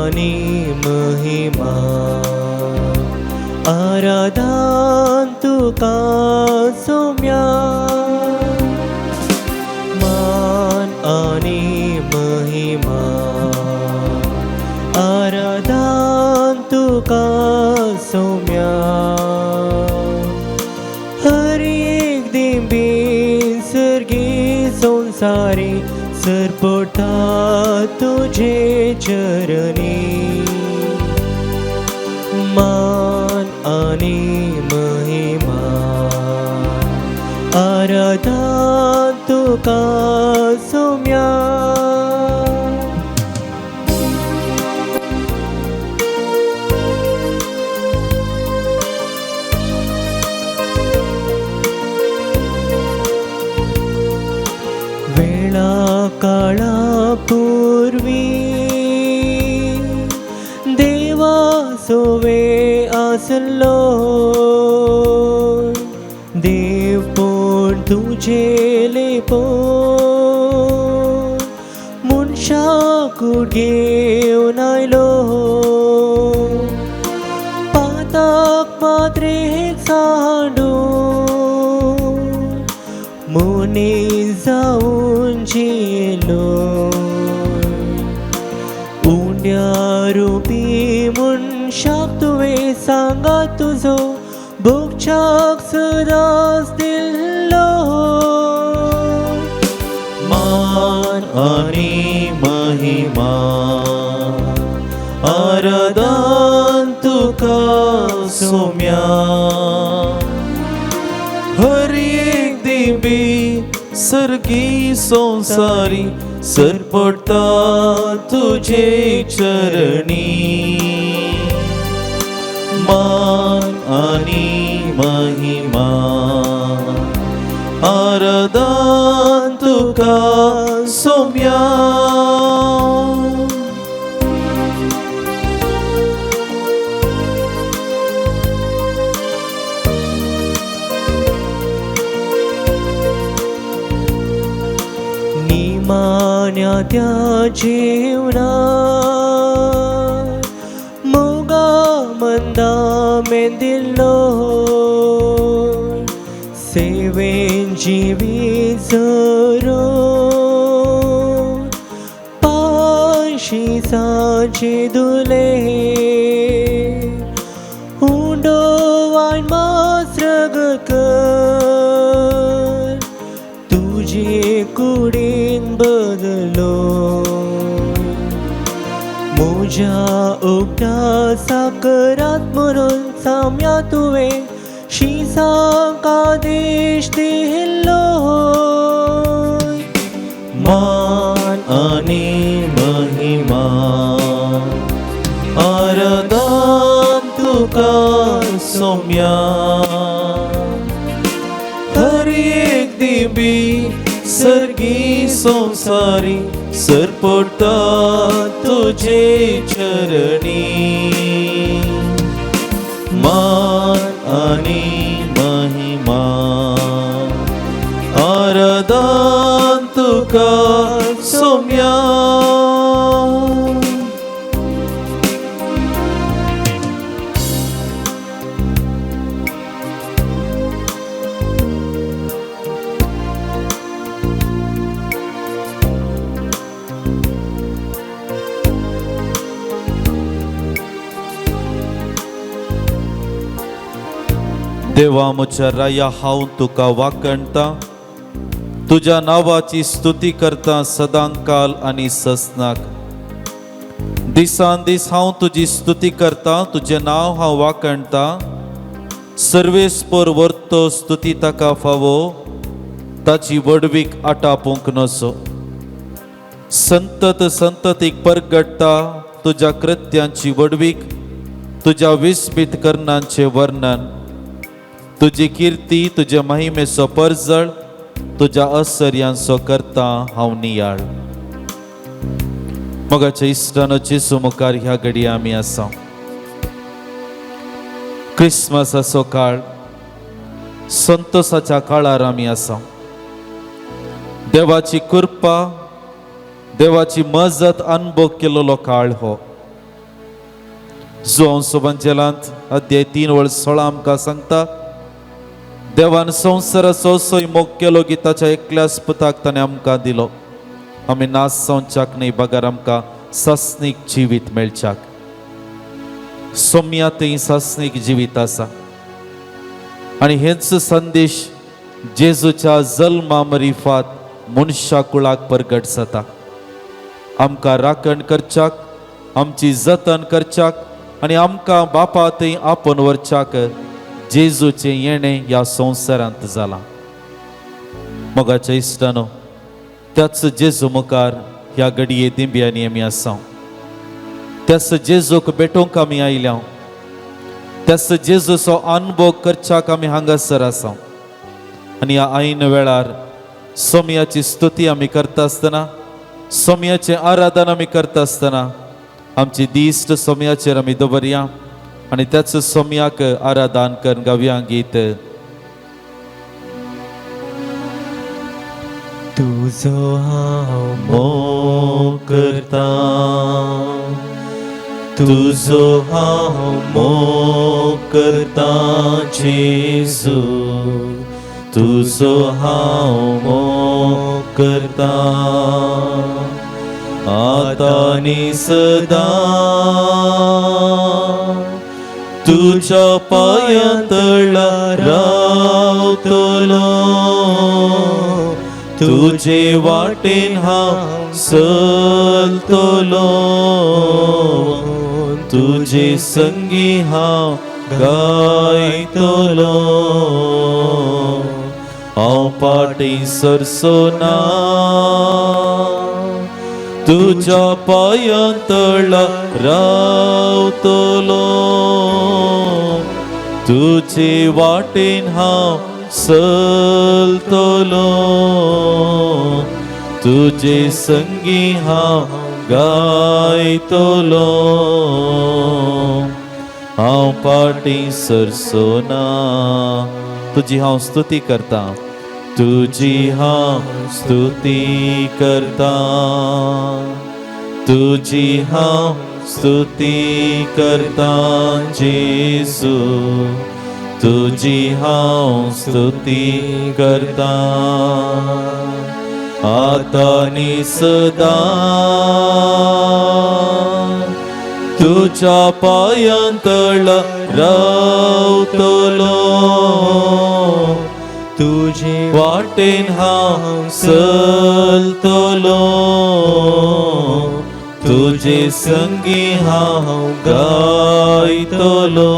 आनी महिमा आराधन तुका सोम्या मान आनी महिमा आराधन तुका सोम्या हर एक दिंबी सर्गी संसारी सरपटा तुझे चरणी मान आनी महिमा आराधन तुका सोम्या. वेळा काळा पूर्वी देवा सोवे आसलो देव पूण तुझे लेपो मनशाकूड घेवन आयलो पाताक मात्रेक सांडून मनीस जावन जियेलो उंड्या रुपी मनशाक तुवें सांगा तुजो भोगच्याक सदांच दिल्लो. मान आनी महिमा आराधन तुका सोम्या हर एक दिंबी सर्गी संसारी सरपडटा तुझे चरणी मान आनी महिमा आराधन तुका सोम्या. निमाण्या त्या जेवणा मोगा मंदा मेंदिल्लो सेवेन जिवी जरो पाशिसाचे दुले उंडो वायन मास्रग कर तुझे कुडीन बदलो म्हज्या उगडा साकरात म्हणून साम्या तुवें शिसांक आदेश दिल्लो. मान आनी महिमा आराधन तुका सोम्या हर एक दिंबी सर्गी संसारी सरपडटा तुझे चरणी मान आनी महिमा आराधन तुका सोम्या. देवा म्हज्या राया हांव तुका वाकणता तुज्या नांवाची स्तुती करता सदांकाल आनी ससनाक. दिसान दीस हांव तुजी स्तुती करता तुजें नांव हांव वाकणता. सर्वेस्पर वर्तो स्तुती ताका फावो ताची व्हडवीक आटापूंक नसो. संतत संततीक परगट्टा तुज्या कृत्यांची व्हडवीक तुज्या विस्मीत करणांचें वर्णन. तुजी किर्ती तुज्या महिमेचो परजळ तुज्या असर्यांचो करता हांव नियाळ. मोगाच्या इश्टानो जेजू मुखार ह्या घडये आमी आसा. क्रिसमसाचो काळ संतोसाच्या काळार आमी आसा. देवाची कृपा देवाची मजत अनुभव केलेलो काळ हो. जुवांव सोबांचेलांत अध्याय 3 वळ 16 आमकां सांगता, देवान संवसाराचो असोय मोग केलो की ताच्या एकल्याच पुताक ताणें आमकां दिलो, आमी नाश जावच्याक न्हय बगर आमकां सासणीक जिवीत मेळच्याक. सोम्या थंय सासणीक जिवीत आसा आनी हेच संदेश जेजूच्या जल्मा मरिफात मनशा कुळाक परगट जाता. आमकां राखण करच्याक, आमची जतन करच्याक आनी आमकां बापा थंय आपोवन व्हरच्याक जेजूचें येणें ह्या संवसारांत जालां. मोगाच्या इश्टानो, त्याच जेजू मुखार ह्या घडये दिंब्यांनी आमी आसा. त्याच जेजूक भेटोवंक आमी आयल्या. त्याच जेजूचो अनुभव करच्याक आमी हांगासर आसा. आनी ह्या ऐन वेळार सोमयाची स्तुती आमी करता आसतना, सोमयाचें आराधन आमी करता आसतना आमची दिश्ट सोमयाचेर आमी दवरया आनी त्याच सोमयाक आराधन करून गावया गीत. तुजो हांव मोग करता, तुजो हांव मोग करता जेजू, तुजो हांव मोग करता आतां आनी सदां. तुज्या पांयां तळा रावतलो, तुजे वाटेन हांव चलतलो, तुजे संगी हांव गायतलो, हांव फाटीं सरचो ना. तुज्या पांयां तळा रावतलो, तुजे वाटेन हांव चलतलो, तुजे संगी हांव गायतलो, हांव फाटीं सरचो ना. तुजी हांव स्तुती करता, तुजी हांव स्तुती करता, तुजी हांव स्तुती करता जेजू, तुजी हांव स्तुती करता आतां आनी सदां. तुज्या पांयां तळा रावतलो, तुजे वाटेन हांव चलतलो, तुजे संगी हांव गायतलो,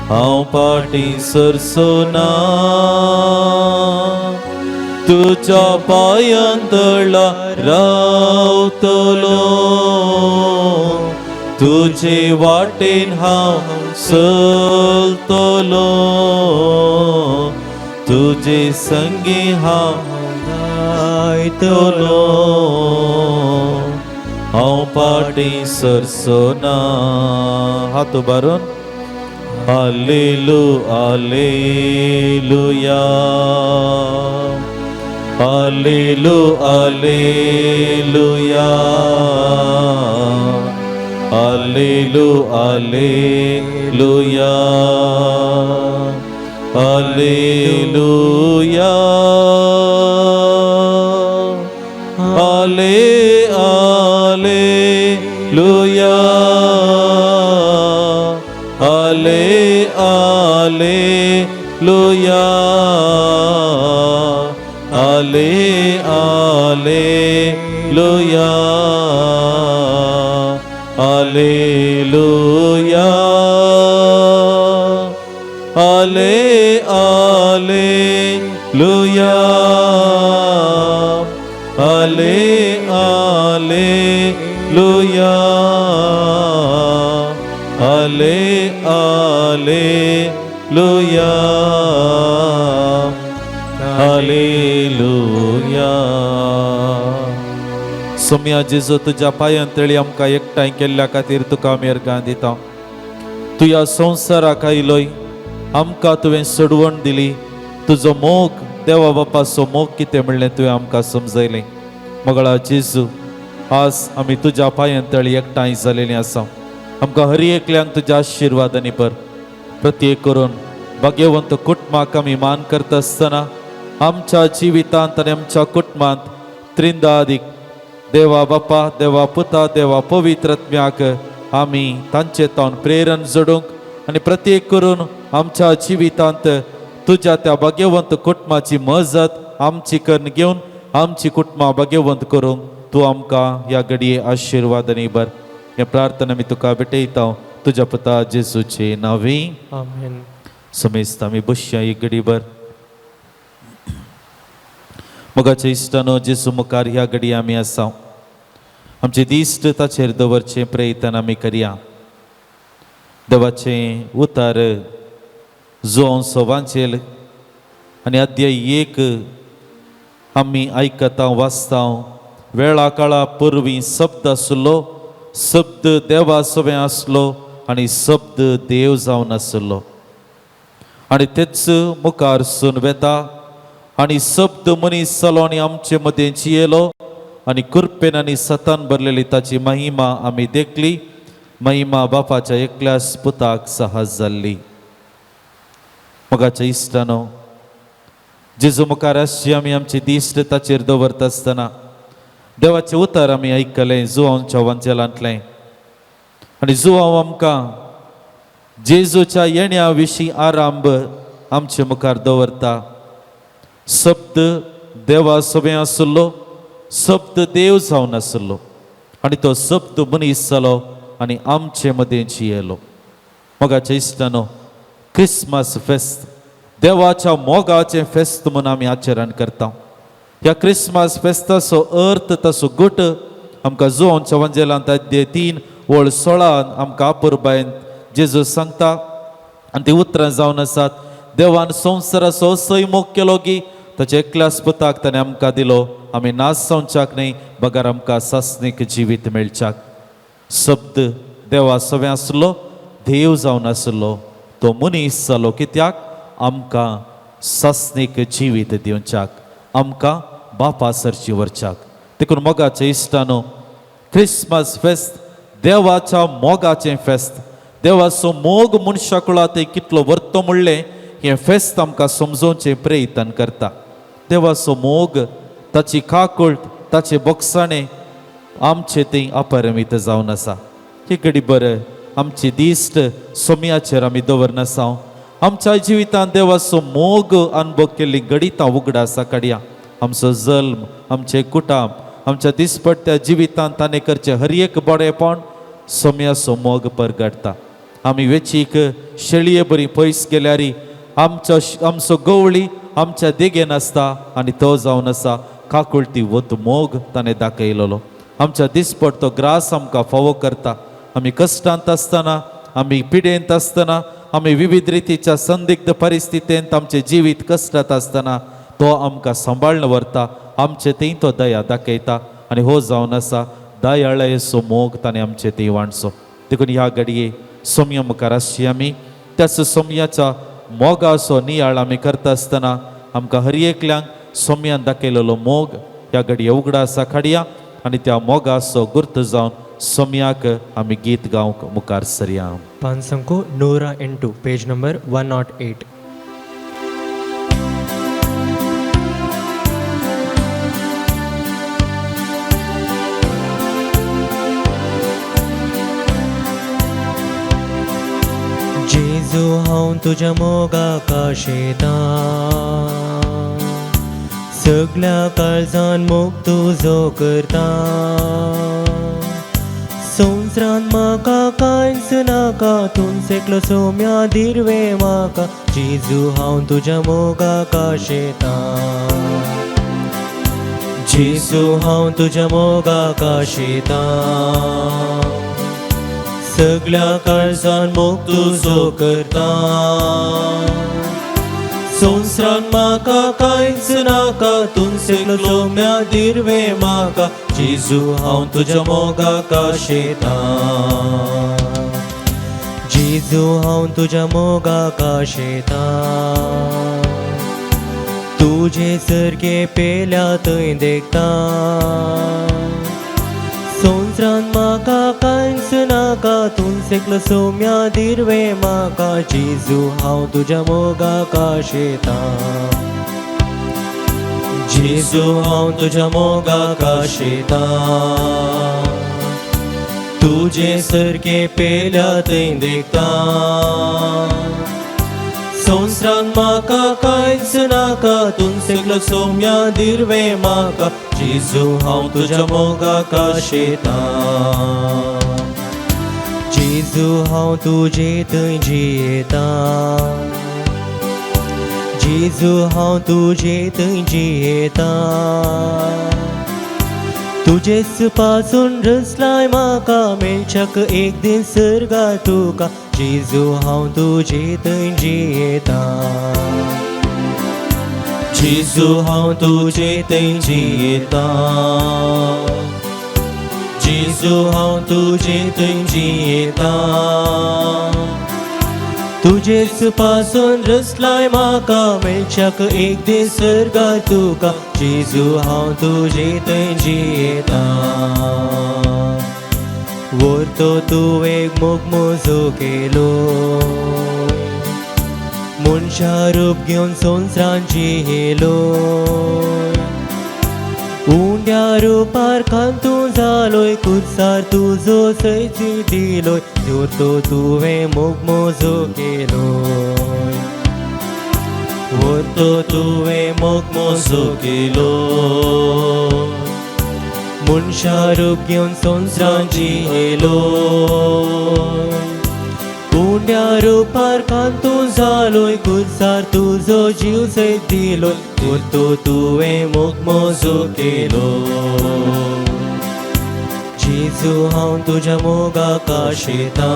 हांव फाटीं सरचो ना. तुज्या पांयां तळा रावतलो, तुजे वाटेन हांव चलतलो, तुजे संगी हांव गायतलो, हांव फाटीं सरचो ना. हात उबारून हालेलू हालेलुया, हालेलू हालेलुया, हालेलू हालेलुया, हालेलुया, हाले हालेलुया, हाले हालेलुया, हाले हालेलुया, हालेलुया, हाले हालेलुया, हाले हालेलुया, हाले हालेलुया, हालेलुया. सोम्या जेजू, तुज्या पांयां तळी आमकां एकठांय केल्ल्या खातीर तुका आमी अर्गां दिता. तूं ह्या संवसाराक आयलोय, आमकां तुवें सोडवण दिली. तुजो मोग, देवा बापाचो मोग कितें म्हणलें तुवें आमकां समजयलें. मोगळा जेजू, आज आमी तुज्या पांयां तळी एकठांय जालेलीं आसा. आमकां हर एकल्यांक तुज्या आशिर्वादांनी भर. प्रत्येक करून भाग्यवंत कुटुंबाक आमी मान करता आसतना आमच्या जिवितांत आनी आमच्या कुटुंबांत त्रिंदादीक देवा बापा, देवा पुता, देवा पवित्र आत्म्याक आमी तांचे तावन प्रेरण जोडूंक आनी प्रत्येक करून आमच्या जिवितांत तुज्या त्या भाग्यवंत कुटुंबाची मजत आमची करून घेवन आमची कुटुंबां भाग्यवंत करूंक तूं आमकां ह्या घडये आशिर्वादांनी भर. हे प्रार्थना आमी तुका भेटयता तुज्या पुता जेजूचे नांवी. आमेन. समेस्त आमी बसया एक घडीभर. मोगाच्या इश्टानो, जेजू मुखार ह्या घडये आमी आसा. आमचे दिश्ट ताचेर दवरचें प्रयत्न आमी करया. देवाचें उतार जुवांव वांचेल आनी अध्याय 1 आमी आयकता वाचता. वेळा काळा पुर्वी शब्द आसलो, शब्द देवा सवें आसलो आनी शब्द देव जावन आसलो आनी तेच मुखार सून वेता आनी शब्द मनीस जालो आनी आमचे मदें जियेलो आनी कृपेन आनी सतान भरलेली ताची महिमा आमी देखली. महिमा बापाच्या एकल्याच पुताक सहज जाल्ली. मोगाच्या इश्टानो, जेजू मुखार आसची आमी आमची दिश्ट ताचेर दवरता आसतना देवाचें उतर आमी आयकलें जुवांच्या वांजेलांतलें आनी जुवांव आमकां जेजूच्या येण्या विशीं आरंभ आमचे मुखार दवरता. शब्द देवा सवें आसलो, शब्द देव जावन आसलो आनी तो शब्द मनीस जालो आनी आमचे मदें जियेलो. मोगाच्या इश्टानो, क्रिसमस फेस्त देवाच्या मोगाचें फेस्त म्हूण आमी आचरण करता. ह्या क्रिसमस फेस्ताचो अर्थ, ताचो गुट आमकां जुवांच्या वांजेलांत अध्याय 3 ओळ 16 आमकां अपुरबायेन जेजू सांगता आनी ती उतरां जावन आसात, देवान संवसाराचो असोय मोग केलो की ताच्या एकल्याच पुताक ताणें आमकां दिलो, आमी नाश जावच्याक न्हय बगर आमकां सासणीक जिवीत मेळच्याक. शब्द देवा सवें आसलो, देव जावन आसलो, तो मनीस जालो कित्याक? आमकां सासणीक जिवीत दिवच्याक, आमकां बापा सरची व्हरच्याक. देखून मोगाच्या इश्टानो, क्रिसमस फेस्त देवाच्या मोगाचें फेस्त. देवाचो मोग मनशा कुळा ते कितलो व्हरतो म्हणलें हें फेस्त आमकां समजोवचें प्रयत्न करता. देवाचो मोग, ताची काकूळट, ताचे बोगसाणें आमचे थंय अपरमीत जावन आसा. ही घडी बरें आमची दिश्ट सोम्याचेर आमी दवरनासा. आमच्या जिवितांत देवाचो मोग अनुभव केल्ली घडितां उगडासा काडया. आमचो जल्म, आमचें कुटुंब, आमच्या दिसपट्ट्या जिवितांत ताणें करचें हर एक बरेपण सोम्याचो मोग परगटता. आमी वेचीक शेळये बरी पयस गेल्यार आमचो आमचो गवळी आमच्या देगेन आसता आनी तो जावन आसा काकुळटी वत मोग ताणें दाखयलेलो. आमच्या दिसपट्टो ग्रास आमकां फावो करता. आमी कश्टांत आसतना, आमी पिडेंत आसतना, आमी विविध रितीच्या संदिग्ध परिस्थितींत आमचें जिवीत कश्टांत आसतना तो आमकां सांबाळून व्हरता. आमचे थंय तो दया दाखयता आनी हो जावन आसा दयाळायेचो मोग ताणें आमचे थंय वांटचो. देखून ह्या घडये सोम्या मुखार आसची आमी त्याच सोम्याच्या मोगाचो नियाळ आमी करता आसतना आमकां हर एकल्यांक सोम्यान दाखयलेलो मोग ह्या घडये उगडासा काडया आनी त्या मोगाचो गुर्त जावन सोम्याक आमी गीत गावंक मुखार सरया. पानसंको 108, पेज नंबर 108. जेजू हांव तुज्या मोगाक आशेतां, सगल्या काळजान मोग तुजो करता. संवसारांत म्हाका कांयच नाका, तूंच एकलो सोम्या दिर्वे म्हाका. जेजू हांव तुज्या मोगाक आशेतां, जेजू हांव तुज्या मोगाक आशेतां, सगल्या काळजान मोग तुजो करता. संवसारांत म्हाका कांयच नाका, तूंच एकलो सोम्या दिर्वे म्हाका. जेजू हांव तुज्या मोगाक आशेतां, जेजू हांव तुज्या मोगाक आशेतां, तुजे सारके पेल्या थंय देखता. संवसारांत म्हाका कांयच नाका तूंच एकलो सोम्या दिर्वे म्हाका जेजू हांव तुज्या मोगाक आशेतां जेजू हांव तुज्या मोगाक आशेतां तुजे सारकें पेल्या थंय देखता संवसारांत म्हाका कांयच नाका तूंच एकलो सोम्या दिर्वे म्हाका जेजू हांव तुज्या मोगाक आशेतां जेजू हांव तुजे थंय जियेतां जेजू हांव तुजे थंय जियेतां तुजेच पासून रचलाय म्हाका मेळच्याक एक दीस सर्गा तुका जेजू हांव तुजे थंय जियेतां जेजू हांव तुजे थंय जियेतां जेजू हांव तुजे थंय जियेतां तुजेच पासून रचलाय म्हाका मेळच्याक एक दीस सर्गा तुका जेजू हांव तुजे थंय जियेतां व्हरतो तूं एक मोग म्हजो केलो मनशा रूप घेवन संवसारांत जियेलो उंड्या रुपार खान तूं जालोय कुर्सार तुजो सैची दिलोय जोर तुवें मोग म्हजो केलोय व्हरतो तुवें मोग म्हजो केलो मनशा रूप घेवन संवसारांत जियेलो उंड्या रुपार खान तूं जालोय कुर्सार तुजो जीव सयत दिलोय व्हरतो तुवें मोग म्हजो केलो जेजू हांव तुज्या मोगाक आशेतां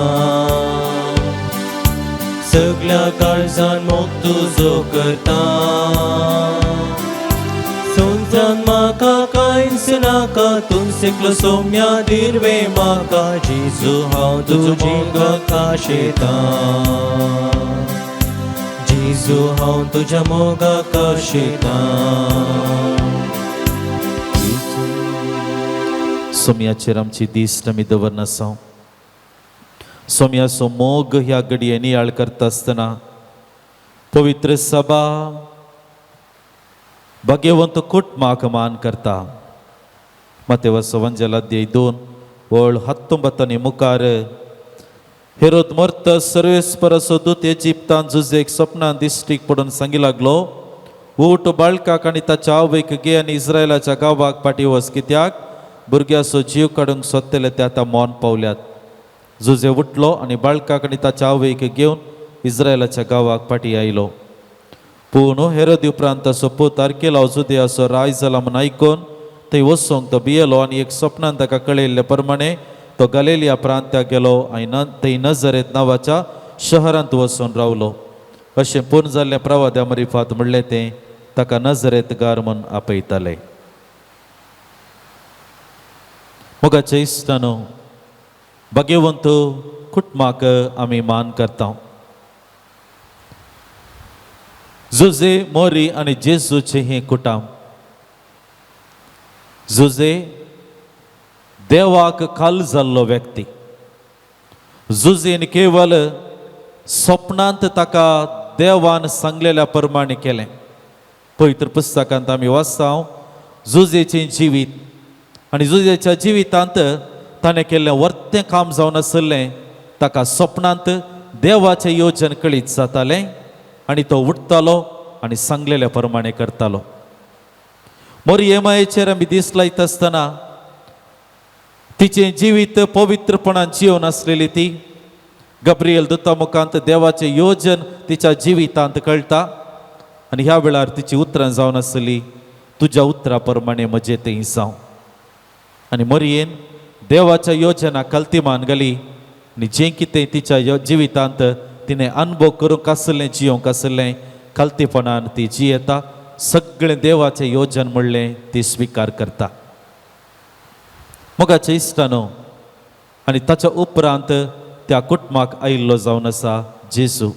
सगल्या काळजान मोग तुजो करता संवसारांत म्हाका कांयच नाका तूंच एकलो सोम्या दिर्वे म्हाका जेजू हांव तुज्या मोगाक आशेतां जेजू हांव तुज्या मोगाक आशेतां. सोम्याचेर आमची दिश्ट आमी दवरनासां. सोम्याचो मोग ह्या घडये नियाळ करता आसतना पवित्र सभा भाग्यवंत कुटुंबाक मान करता. मातेवाचो वंजेल अध्याय 2 ओळ 19 आनी मुखार हेरोद मर्त सर्वेस्पराचो दूत इजिप्तान जुजेक सपनान दिश्टीक पडून सांगी लागलो, उठ बाळकाक आनी ताच्या आवयक घे आनी इस्रायलाच्या गांवाक फाटीं वच, कित्याक भुरग्याचो जीव काडूंक सोदतले ते आतां मौन पावल्यात. जुजे उठलो आनी बाळकाक आनी ताच्या आवयक घेवन इस्रायलाच्या गांवाक फाटीं आयलो. पूण हेरोद उपरांत ताचो पूत आर्केलाव जुदयाचो राय जाला म्हूण आयकून थंय वचूंक तो भियेलो आनी एक सपनान ताका कळयल्ले प्रमाणे तो गलेलिया प्रांत्याक गेलो आनी थंय नजरेत नांवाच्या शहरांत वचून रावलो. अशें पूर्ण जाल्लें प्रवाद्या मरिफात म्हणलें तें ताका नजरेत गार म्हूण आपयताले. मोगाचे इश्टानो, भाग्यवंत कुटुंबाक आमी मान करता. जुजे, मोरी आनी जेजूचें हें कुटुंब. जुजे देवाक खाल जाल्लो व्यक्ती. जुजेन केवल सपनांत ताका देवान सांगलेल्या प्रमाणे केलें. पवित्र पुस्तकांत आमी वाचता जुजेचें जिवीत आनी जुजेच्या जिवितांत ताणें केल्लें वर्तें काम जावन आशिल्लें. ताका सपनांत देवाचें योजन कळीत जातालें आनी तो उठतालो आनी सांगलेल्या प्रमाणे करतालो. मोरयेमायेचेर आमी दीस लायता आसतना तिचें जिवीत पवित्रपणान जिवन आसलेली ती गब्रियल दुता मुखांत देवाचें योजन तिच्या जिवितांत कळटा आनी ह्या वेळार तिची उतरां जावन आसली, तुज्या उतरा प्रमाणे म्हजें तें जावं. आनी मोरयेन देवाच्या योजना कल्तिमान घाली आनी जें कितें तिच्या जिवितांत तिणें अनुभव करूंक आसलें, जियोंक आसलें, कल्तीपणान ती जियेता. सगळें देवाचें योजन म्हणलें ती स्विकार करता. मोगाचे इश्टानो, आनी ताच्या उपरांत त्या कुटुंबाक आयिल्लो जावन आसा जेजू.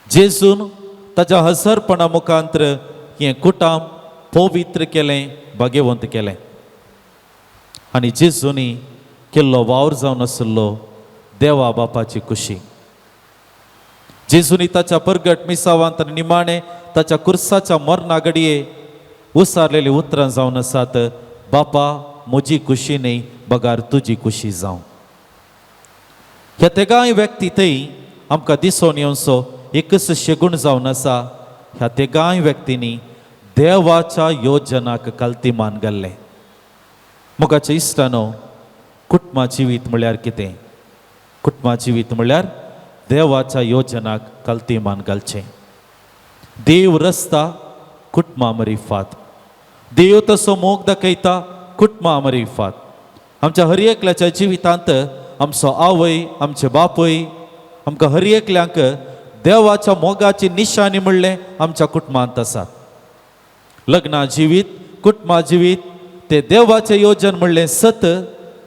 जेजून ताच्या हसरपणा मुखांतर हें कुटुंब पवित्र केलें, भाग्यवंत केलें. आनी जेजूनी केल्लो वावर जावन आशिल्लो देवा बापाची खुशी. जेजूनी ताच्या परगट मिसावांत आनी निमाणें ताच्या कुर्साच्या मरणा घडये उसारलेली उतरां जावन आसात, बापा म्हजी खुशी न्ही बगार तुजी खुशी जावं. ह्या तेगांय व्यक्ती थंय आमकां दिसून येवचो एकच शेगूण जावन आसा. ह्या तेगांय व्यक्तींनी देवाच्या योजनाक कल्तीमान घाल्लें. मोगाच्या इश्टानो, कुटुंबा जिवीत म्हळ्यार कितें? कुटुंबा जिवीत म्हळ्यार देवाच्या योजनाक कल्तीमान घालचें. देव रस्ता कुटुंबा मरिफात, देव तसो मोग दाखयता कुटुंबा मरिफात. आमच्या हर एकल्याच्या जिवितांत आमचो आवय आमचे बापूय आमकां हर एकल्यांक देवाच्या मोगाची निशाणी म्हणलें आमच्या कुटुंबांत आसात. लग्ना जिवीत कुटुंबा जिवीत ते देवाचें योजन म्हणलें सत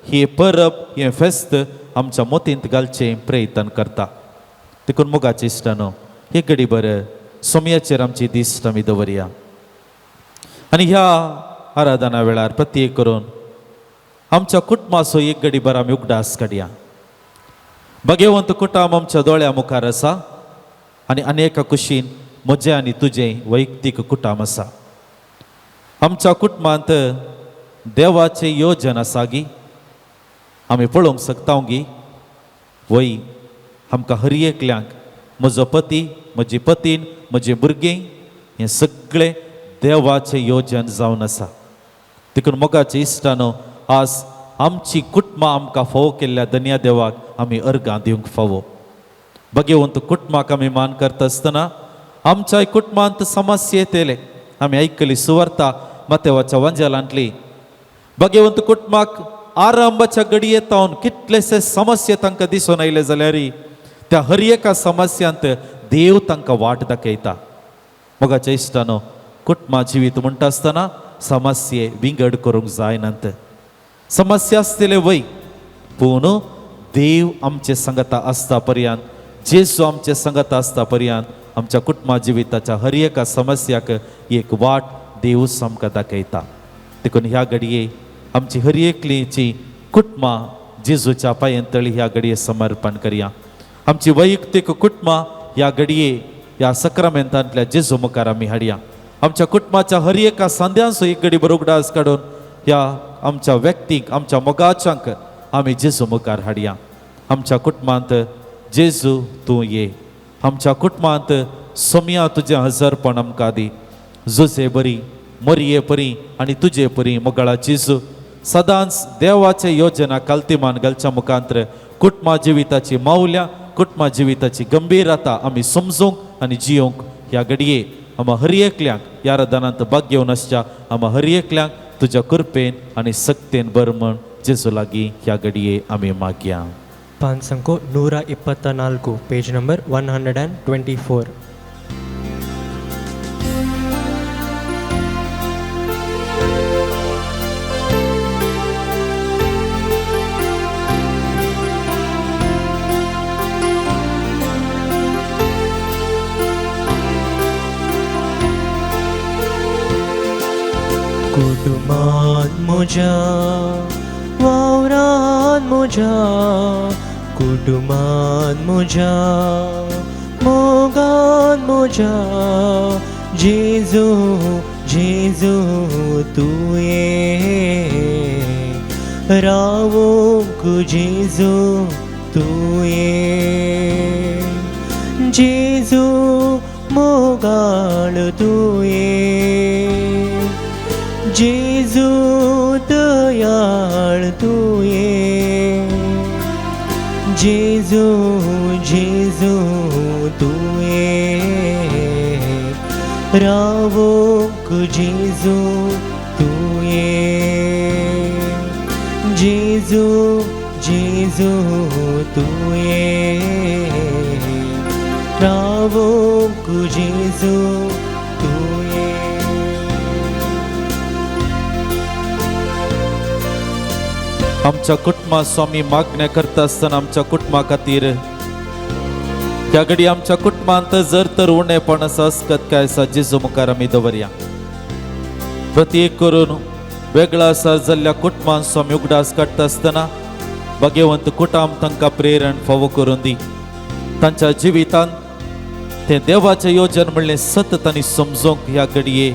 ही परब हें फेस्त आमच्या मोतींत घालचें प्रयत्न करता. देखून मोगाचे इश्टानो, हे घडी बरें सोमयाचेर आमची दिश्ट आमी दवरया आनी ह्या आराधना वेळार प्रत्येक करून आमच्या कुटुंबाचो एक घडी बरो आमी उगडास काडया. भगेवंत कुटुंब आमच्या दोळ्या मुखार आसा आनी अनेका कुशीन म्हजें आनी तुजें वैयक्तीक कुटुंब आसा. आमच्या कुटुंबांत देवाचें योजन आसा गी आमी पळोवंक शकता गी? वय, आमकां हर एकल्यांक म्हजो पती म्हजी पतीन म्हजी भुरगीं हें सगळें देवाचें योजन जावन आसा. देखून मोगाचे इश्टानो, आज आमची कुटुंबां आमकां फावो केल्ल्या धन्या देवाक आमी अर्गां दिवंक फावो. भगेवंत कुटुंबाक आमी मान करता आसतना आमच्या कुटुंबांत समस्या येतले. आमी आयकली सुवार्ता मातेवाच्या वांजेलांतली. भगेवंत कुटुंबाक आरंभाच्या घडये तावन कितलेशे समस्या तांकां दिसून आयले जाल्यार त्या हर एका समस्यांत देव तांकां वाट दाखयता. मोगाच्या इश्टानो, कुटुंबा जिवीत म्हणटा आसतना समस्ये विंगड करूंक जायनात. समस्या आसतले वय, पूण देव आमचे संगता आसता पर्यंत, जेजू आमचे संगता आसता पर्यंत आमच्या कुटुंबा जिविताच्या हर एका समस्याक एक वाट देव आमकां दाखयता. देखून ह्या घडये आमची हर एकलीची कुटुंबां जेजूच्या पांयेंतळी ह्या घडये समर्पण करया. आमची वैयक्तीक कुटुंबां ह्या घडये ह्या सक्रामेंतांतल्या जेजू मुखार आमी हाडया. आमच्या कुटुंबाच्या हर एका सांद्यांचो एक घडी बरो उगडास काडून ह्या आमच्या व्यक्तीक आमच्या मोगाच्यांक आमी जेजू मुखार हाडया. आमच्या कुटुंबांत जेजू तूं ये, आमच्या कुटुंबांत सोमया तुजें हजरपण आमकां दी. जुजे बरी मरये परी आनी तुजे परी मोगाळा जेजू सदांच देवाचे योजना कालतीमान घालच्या मुखांत्र कुटुंबा जिविताची मावल्या कुटुंबा जिविताची गंभीरता आमी समजूंक आनी जियोंक ह्या घडये आमा हर एकल्यांक ह्या रदानांत भाग घेवन आसच्या आमा हर एकल्यांक तुज्या कृपेन आनी सक्तेन बर म्हण जेजू लागीं ह्या घडये आमी मागया. ಪಾನ್ಸಂಕು 124, ಪೇಜ್ ನಂಬರ್ 124. कुटुंबान म्हज्या वावरान म्हज्या कुटुंबान म्हज्या मोगान म्हज्या जेजू जेजू तूं ये रावोंक जेजू तूं ये जेजू मोगाळ तूं ये जेजू दयाळ तूं ये जेजू जेजू तूं ये रावोंक जेजू तूं ये जेजू जेजू तूं ये रावोंक जेजू तूं ये. आमच्या कुटुंबा स्वामी मागण्या करता आसतना आमच्या कुटुंबा खातीर ह्या घडी आमच्या कुटुंबांत जर तर उणेपण आसा असकत काय आसा जेजू मुखार आमी दवरया. प्रत्येक करून वेगळा जाल्ल्या कुटुंबांचो आमी उगडास काडटा आसतना भाग्यवंत कुटाम तांकां प्रेरण फावो करून दी. तांच्या जिवितांत तें देवाचें योजन म्हणलें सत तांणी समजोंक ह्या घडये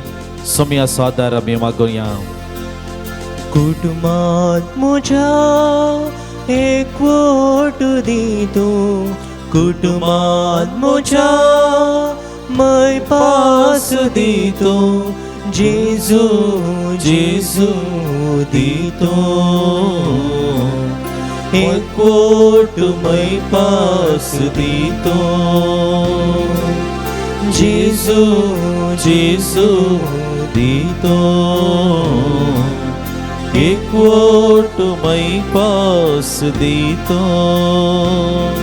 सोम्याचो आदार आमी मागोया. कुटुंबात म्हज्या एकवट दी तूं, कुटुंबात म्हज्या मै पास दी तूं, जेजू जेजू दी तूं, एकवट मै पास दी तूं, जेजू जेजू दी तूं, एकवट मै पास दी तूं.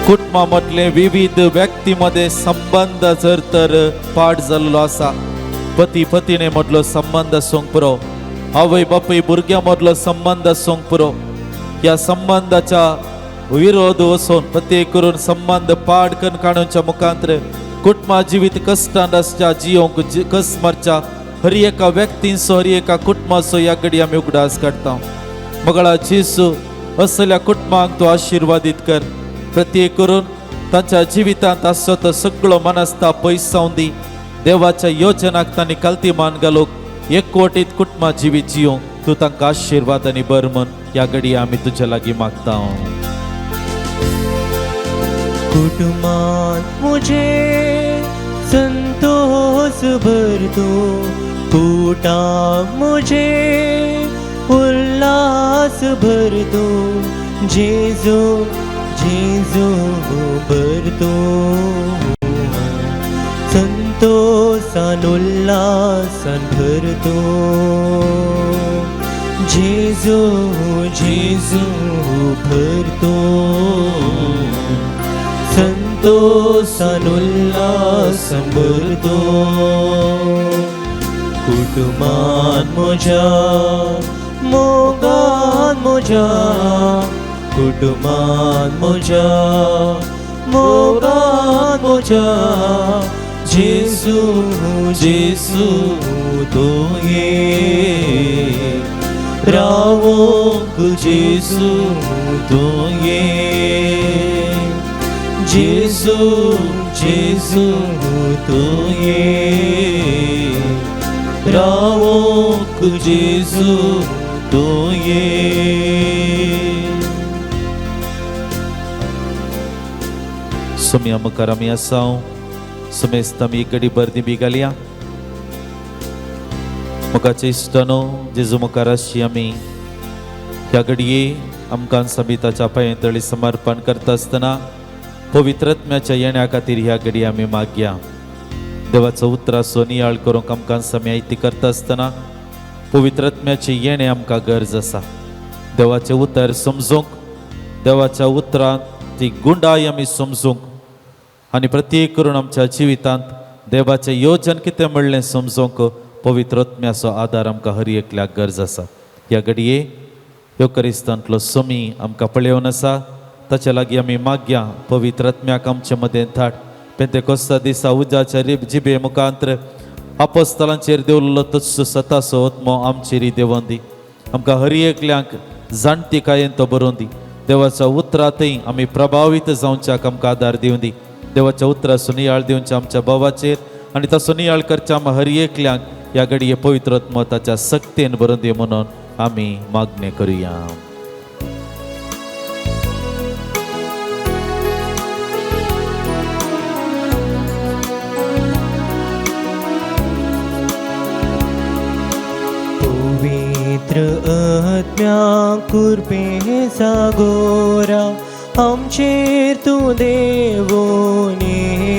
कुटुंबा मदले विविध व्यक्ती मध्ये संबंध जर तर पाड जाल्लो आसा, पती पतीने मदलो संबंध आसूंक पुरो, आवय बापूय भुरग्यां मदलो संबंध आसूंक पुरो, ह्या संबंधाच्या विरोध वचून प्रत्येक करून संबंध पाड करून काडूच्या मुखांतर कुटुंबा जिवीत कश्टान आसच्या जियोंक कस मारच्या हर एका व्यक्तींचो हर एका कुटुंबाचो ह्या घडी आमी उगडास काडटा. मगळा जेजू असल्या कुटुंबांक तूं आशिर्वादीत कर. प्रत्येक करून तांच्या जिवितांत आसचो तो सगळो मनस्ता पयस जावन दी. देवाच्या योजनाक तांणी कल्ती मान घालूंक एकवटीत कुटुंबा जिवीत जियोंक तूं तांकां आशिर्वाद आनी बर म्हण ह्या घडी आमी तुज्या लागीं मागता. कुटुंबात म्हजे संतोष भर तूं, कुटां म्हजे उल्हास भर तूं, जेजू जेजू भर तूं, संतोषान उल्हासान भर तूं, जेजू जेजू भर तूं, संतोषान उल्हासान भर तूं, कुटुंबान म्हज्या मोगान म्हज्या, कुटुंबान म्हज्या मोगान म्हज्या, जेजू जेजू तूं ये, रावोंक जेजू तूं ये, जेजू जेजू तूं ये, रावोंक जेजू तूं ये. सोम्या मुखार आमी आसा, सुमेस्त आमी एक घडी बरदी बी घालया. मुखाचे इश्टानो जेजू मुखार आसची आमी ह्या घडये आमकां समिताच्या पांये तळी समर्पण करता आसतना पवित्र आत्म्याच्या येण्या खातीर ह्या घडी आमी मागया. देवाचो उतराचो नियाळ करूंक आमकां समी आयती करता आसतना पवित्र आत्म्याचें येणें आमकां गरज आसा. देवाचें उतर समजूंक, देवाच्या उतरांत ती गुंडाय आमी समजूंक आनी प्रत्येक करून आमच्या जिवितांत देवाचें योजन कितें म्हणलें समजूंक पवित्र आत्म्याचो आदार आमकां हर एकल्याक गरज आसा. ह्या घडये ह्यो क्रिस्तांतलो समी आमकां पळोवन आसा, ताच्या लागीं आमी मागया पवित्र आत्म्याक आमचे मदें धाड. पेंतेकोस्ता दिसा उज्याच्या जिबे मुखांतर आपोस्तलांचेर देवलो तस्सो सतासो आत्मो आमचेर देवोन दी. आमकां हर एकल्यांक जाणतिकायेन तो बरोवन दी. देवाच्या उतरांतय आमी प्रभावीत जावच्याक आमकां आदार दिवन दी. देवाच्या उतराचो नियाळ दिवच्या आमच्या भावाचेर आनी ताचो नियाळ करच्या आमकां हर एकल्यांक ह्या घडये पवित्र आत्मो ताच्या सक्तेन बरोवन दी म्हणून आमी मागणें करुया. पवित्र आत्म्या कृपे सागोरा आमचेर तूं देवोन ये,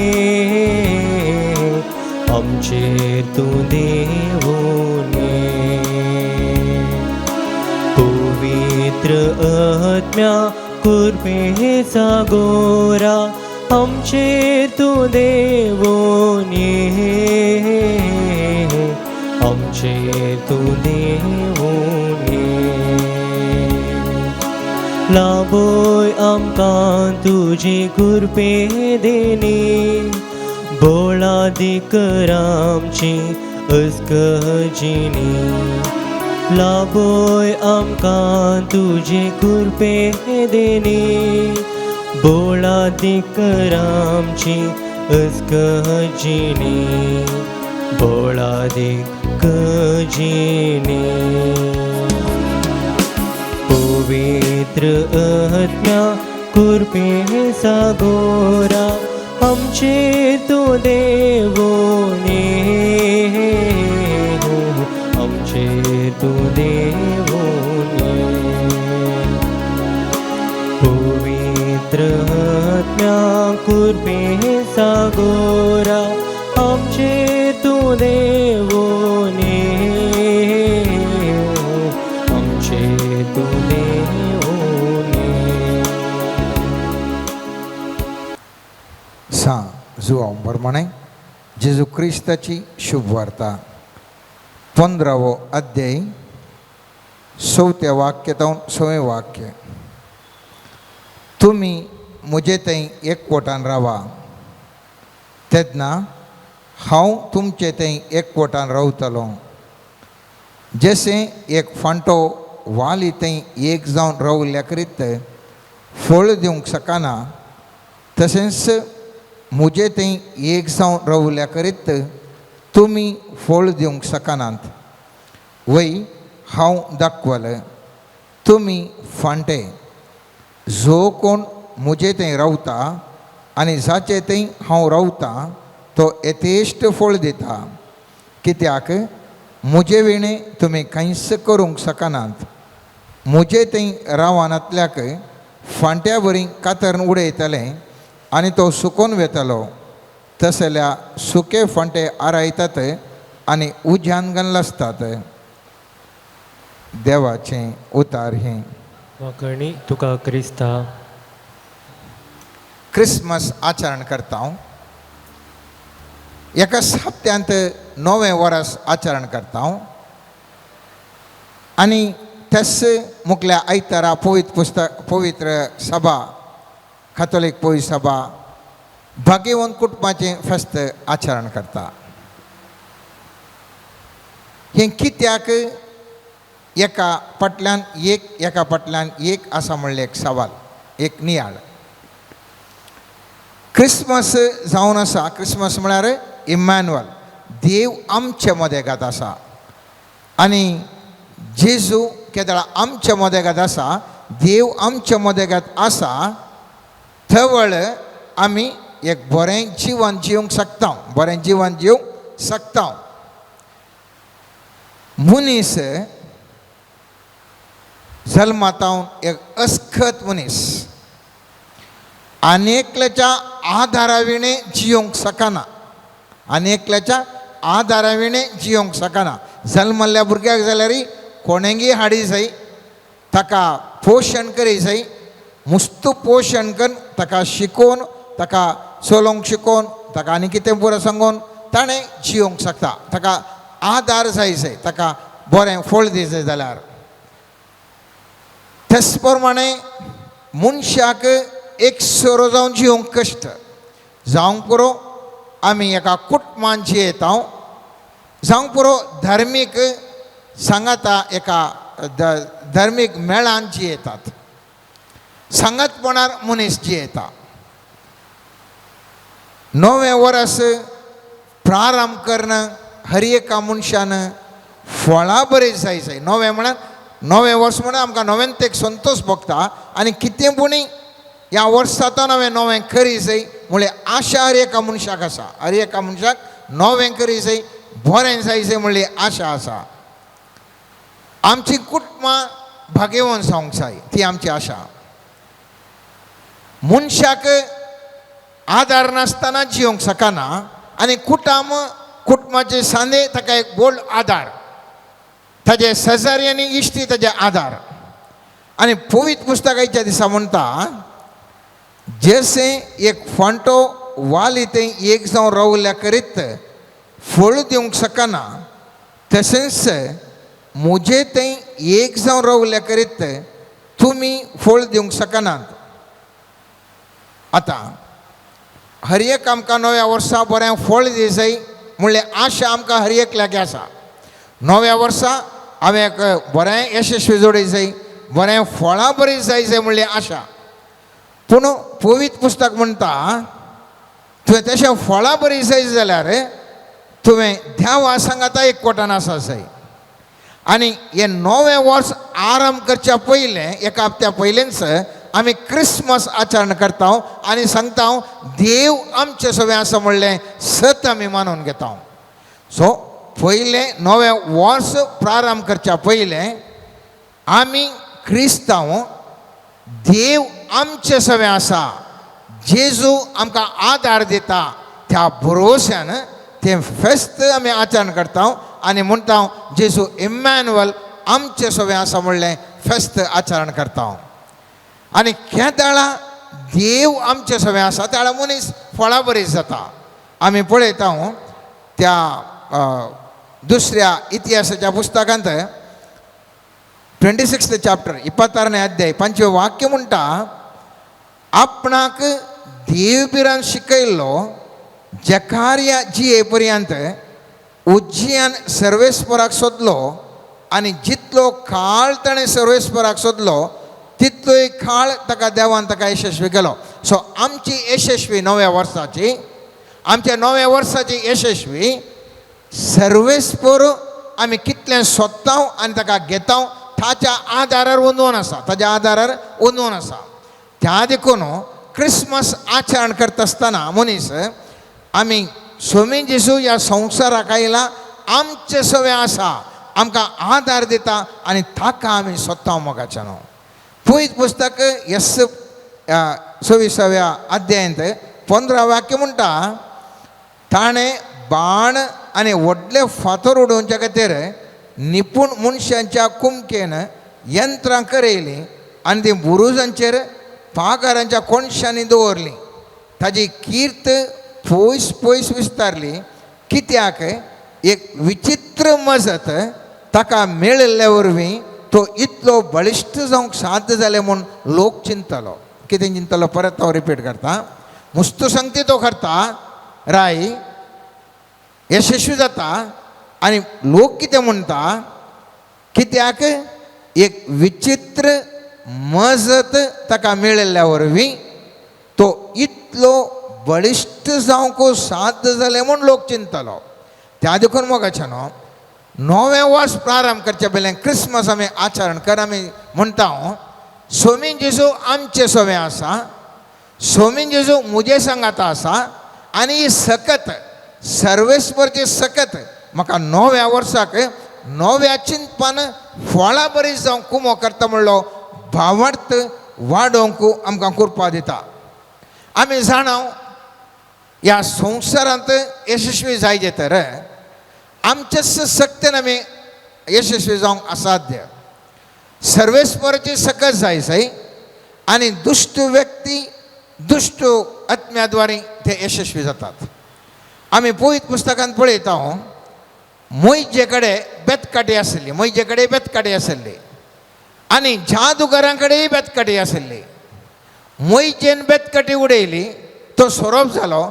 आमचेर तूं देवोन ये. पवित्र आत्म्या कृपे सागोरा आमचेर तूं देवोन ये, आमचेर तूं देवोन ये. लाभय आमकां तुजी कृपे देणी, बोळादीक आमची अस्कजिनी लाभय आमकां तुजे कृपे देणी बोळादीक आमची अस्कजिनी बोळादीक जिणी पवित्र आत्म्या कृपे सागोरा आमचेर तूं देवोनी आमचेर तूं देवोनी पवित्र आत्म्या कृपे सागोरा आमचेर तूं देवोनी आमचेर तूं देवोनी. सां जुवांव प्रमाणे जेजू क्रिस्ताची शुभ वार्ता 15वो अध्याय 4थ्या वाक्य जावन 6वें वाक्य. तुमी म्हजे थंय एकवटान रावा तेन्ना हांव तुमचे थंय एकवटान रावतलो. जशें एक फांटो वाली थंय एक जावन रावल्या करीत फळ दिवंक शकना तशेंच म्हजे थंय एक जावन रावल्या करीत तुमी फळ दिवंक शकनात. वय हांव दाखवलें तुमी फांटे. जो कोण म्हजे थंय रावता आनी जाचे थंय हांव रावता तो यथेश्ट फळ दिता कित्याक म्हजे विणें तुमी कांयच करूंक शकनात. म्हजे थंय रावनातल्याक फांट्या वरी कातरून उडयतलें आनी तो सुकोन वेतलो. तसल्या सुके फांटे आरायतात आनी उज्यान गणलासतात. देवाचें उतार हें. वाकणी तुका क्रिस्ता. क्रिसमस आचरण करता हांव एका हप्त्यांत नवें वर्स आचरण करता हांव आनी त्याच मुखल्या आयतारा पवित्र पुस्तक पवित्र सभा कातोलीक पवित्र सभा भाग्यवंत कुटुंबाचें फेस्त आचरण करता. हें कित्याक एका फाटल्यान एक एका फाटल्यान एक आसा म्हणलें एक सवाल एक नियाळ. क्रिसमस जावन आसा. क्रिसमस म्हळ्यार इम्मॅन्युअल देव आमचे मदेगात आसा आनी जेजू केदळा आमच्या मदेगात आसा देव आमच्या मदेगात आसा थवळ आमी एक बरें जिवन जिवंक शकता बरें जिवन जिवंक शकता. मनीस जल्मातावन एक अस्खत मनीस आनी एकल्याच्या आदारा विणें जियोंक शकना आनी एकल्याच्या आदारा विणें जियोंक शकना. जल्मल्ल्या भुरग्याक जाल्यार कोणेंगी हाडी जाय ताका पोशण करी जाय मुस्त पोशण करून ताका शिकोवन ताका चलोवंक शिकोवन ताका आनी कितें पुरो सांगून ताणें जियोंक शकता. ताका आदार जाय जाय ताका बरें फळ दी जाय जाल्यार. तेच प्रमाणे मनशाक एक सोरो जावन जियोंक कश्ट जावंक पुरो आमी एका कुटुंबान जियेता जावंक पुरो धार्मीक सांगाता एका धार्मीक मेळान जियेतात सांगातपणार मनीस जियेता. नवें वर्स प्रारंभ करून हर एका मनशान फळां बरें जाय जाय. नवें म्हळ्यार नवें वर्स म्हणल्यार आमकां नव्यान एक संतोश भोगता आनी कितें पुणी ह्या वर्सा तो नवें नवें करी जाय म्हणल्यार आशा हर एका मनशाक आसा. हर एका मनशाक नवें करी जाय बरें जाय जाय म्हणली आशा आसा. आमची कुटुंबां भाग्यवंत जावंक जाय ती आमची आशा. मनशाक आदार नासतना जियोंक शकना आनी कुटुंब कुटुंबाचे सांदे ताका एक व्हड आदार ताजे शेजारी आनी इश्टी ताजे आदार. आनी पवित्र पुस्तकाच्या दिसा म्हणटा जशें एक फांटो वाली थंय एक जावन रावल्या करीत फळ दिवंक शकना तशेंच म्हजे थंय एक जावन रावल्या करीत तुमी फळ दिवंक शकनात. आतां हर एक आमकां नव्या वर्सा बरें फळ दिसय म्हणल्यार आशा आमकां हर एक लागीं आसा. नव्या वर्सा हांवें एक बरें यशस्वी जोडी जाय, बरें फळां बरी जाय जाय म्हणली आशा. पूण पवित्र पुस्तक म्हणटा तुवें तशें फळां बरी जाय जाल्यार तुवें देवा सांगाता एक कोटान आसा जाय. आनी हें नवें वर्स आरंभ करच्या पयलें एका हप्त्या पयलेंच आमी क्रिसमस आचरण करता आनी सांगता देव आमचे सगळें आसा म्हणलें सत आमी मानून घेता. सो पयलें नवें वर्स प्रारंभ करच्या पयलें आमी क्रिस्तांव देव आमचे सगळें आसा, जेजू आमकां आदार दिता त्या भरोश्यान तें फेस्त आमी आचरण करता आनी म्हणटा जेजू इम्मॅन्युअल आमचे सगळें आसा म्हणलें फेस्त आचरण करता. आनी केदाळा देव आमचे सगळें आसा त्या मनीस फळां बरी जाता. आमी पळयता त्या दुसऱ्या इतिहासाच्या पुस्तकांत 26 चॅप्टर 26 अध्याय 5 वाक्य म्हणटा आपणाक देवबिरान शिकयल्लो जकार्या जिये पर्यंत उज्जियान सर्वेस्पराक सोदलो आनी जितलो काळ ताणें सर्वेस्पराक सोदलो तितलोय काळ ताका देवान ताका यशस्वी केलो. सो आमची यशस्वी नव्या वर्साची, आमच्या नव्या वर्साची यशस्वी सर्वेस्पर आमी कितलें सोदता आनी ताका घेता ताच्या आदारार वंदून आसा, ताच्या आदारार वंदून आसा. त्या देखून क्रिसमस आचरण करता आसतना मनीस आमी स्वामी जेजू ह्या संवसाराक आयला आमचें सगळें आसा, आमकां आदार दिता आनी ताका आमी सोदता मोगाच्या न्हू. पयत पुस्तक एस 26व्या अध्यायांत 15 वाक्य म्हणटा ताणें बाण आनी व्हडले फातर उडोवच्या खातीर निपूण मनशांच्या कुमकेन यंत्रां करयलीं आनी ती बुरुजांचेर पागारांच्या कोणशांनी दवरलीं. ताजी कीर्त पयस पयस विस्तारली कित्याक एक विचित्र मजत ताका मेळिल्ल्या वरवीं तो इतलो बळिश्ट जावंक साध्य जालें म्हूण लोक चिंतलो. कितें चिंतलो परत हांव रिपीट करता. मुस्तू संगती तो करता राय यशस्वी जाता आनी लोक कितें म्हणटा कित्याक एक विचित्र मजत ताका मेळिल्ल्या वरवीं तो इतलो बळिश्ट जावंक साध्य जालें म्हूण लोक चिंतलो. त्या देखून मोगाचें न्हू नवें वर्स प्रारंभ करचे पयलें क्रिसमस आमी आचरण कर आमी म्हणटा स्वामी जेजू आमचें सगळें आसा, स्वामी जेजू म्हजे सांगाता आसा आनी ही सकत सर्वेस्परची सकत म्हाका नव्या वर्साक नव्या चिंतपान फळां बरी जावंक कुमो करता म्हणलो भावार्थ वाडोवंक आमकां कृपा दिता. आमी जाणा ह्या संवसारांत यशस्वी जायजे तर आमच्याच सक्तेन आमी यशस्वी जावंक असाध्य. सर्वेस्पराची सकत जाय जाय आनी दुश्ट व्यक्ती दुश्ट आत्म्या द्वारे ते यशस्वी जातात. आमी पवित्र पुस्तकांत पळयता मोयजे कडेन बेतकाटी आसली, मोयजे कडेन बेतकाटी आसली आनी जादुगारां कडेन बेतकाटी आसली. मोयजेन बेतकाटी उडयली तो सोरोप जालो,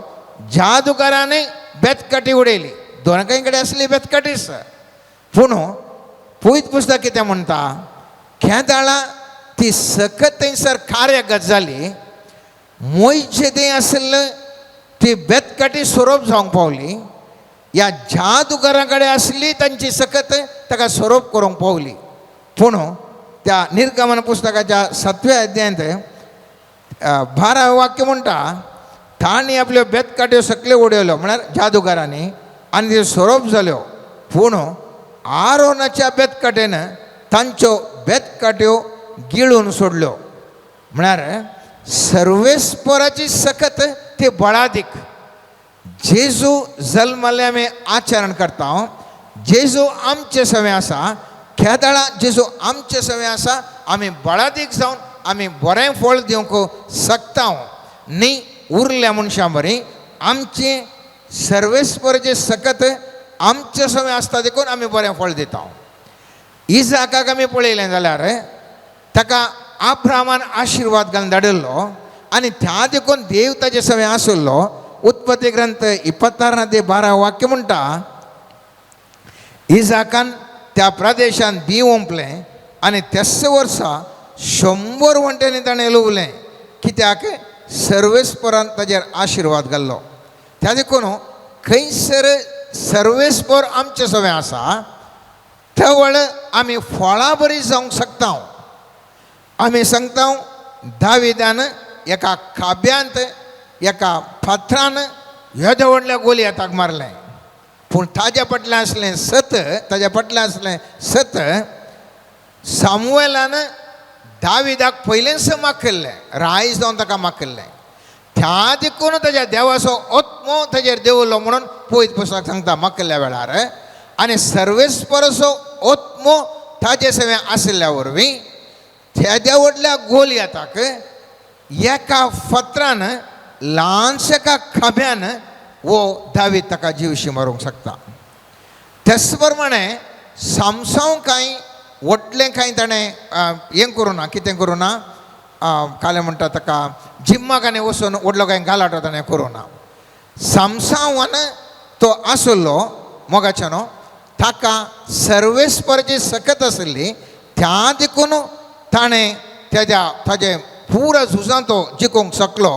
जादुगारांनी बेतकाटी उडयली, दोनांय कडेन आसली बेतकाटीच. पूण पवित्र पुस्तक कितें म्हणटा केदाळा ती सकत थंयसर कार्यगत जाली, मोयचे तें आशिल्लें ती बेतकाटी सोरोप जावंक पावली, ह्या जादुगारां कडेन आसली तांची सकत ताका सोरोप करूंक पावली. पूण त्या निर्गमन पुस्तकाच्या 7व्या अध्यायांत 12 वाक्य म्हणटा तांणी आपल्यो बेतकाट्यो सकल्यो उडयल्यो म्हळ्यार जादुगारांनी आनी त्यो सोरोप जाल्यो. पूण आरोनाच्या बेतकाटेन तांच्यो बेतकाट्यो गिळून सोडल्यो. म्हळ्यार सर्वेस्पराची सकत ती बळादीक. जेजू जल्मले आमी आचरण करता, जेजू आमचे सवें आसा, केदाळा जेजू आमचे सवें आसा आमी बळादीक जावन आमी बरें फळ दिवंक शकता. न्ही उरल्या मनशां बरी आमचें सर्वेस्पराचें सकत आमचे सवें आसता देखून आमी बरें फळ दिता. इजाकाक आमी पळयलें जाल्यार ताका आब्रामान आशिर्वाद घालून धाडिल्लो आनी त्या देखून देव ताजे सवें आशिल्लो. उत्पत्ती ग्रंथ 26 ते 12 वाक्य म्हणटा, इजाकान त्या प्रदेशान बी ओंपलें आनी त्याच वर्सा 100 वंट्यांनी ताणें लुवलें, कित्याक सर्वेस्परान ताजेर आशिर्वाद घाल्लो. त्या देखून खंयसर सर्वेस्पर आमचे सवें आसा तवळ आमी फळां बरी जावंक शकता. आमी सांगता, दाविदान एका खाब्यांत, एका फातरान येद्या व्हडल्या गोलियाताक मारलें, पूण ताज्या फाटल्यान आसलें सत, ताज्या फाटल्यान आसलें सत. सामुवेलान दाविदाक पयलेंच माखिल्लें, रायस जावन ताका माखिल्लें. त्या देखून ताज्या देवाचो आत्मो ताजेर देंवलो म्हणून पयत पुस्तक सांगता. माखिल्ल्या वेळार आनी सर्वेस्पराचो आत्मो ताजे सवें आशिल्ल्या वरवीं तेद्या व्हडल्या गोलयाताक एका फातरान, ल्हानशा एका खाब्यान वो दावीद ताका जिवशी मारूंक शकता. तेच प्रमाणे सामसांव कांय व्हडलें कांय ताणें हें करूं ना, कितें करूं ना, कालें म्हणटा ताका, जिम्माक आनी वचून व्हडलो कांय गालाटो ताणें करूं ना. सामसांवान तो आसलो मोगाच्यानो, ताका सर्वेस्पराची सकत आसली. त्या देखून ताणें तेज्या ताजे पुरा झुजां तो जिखूंक शकलो.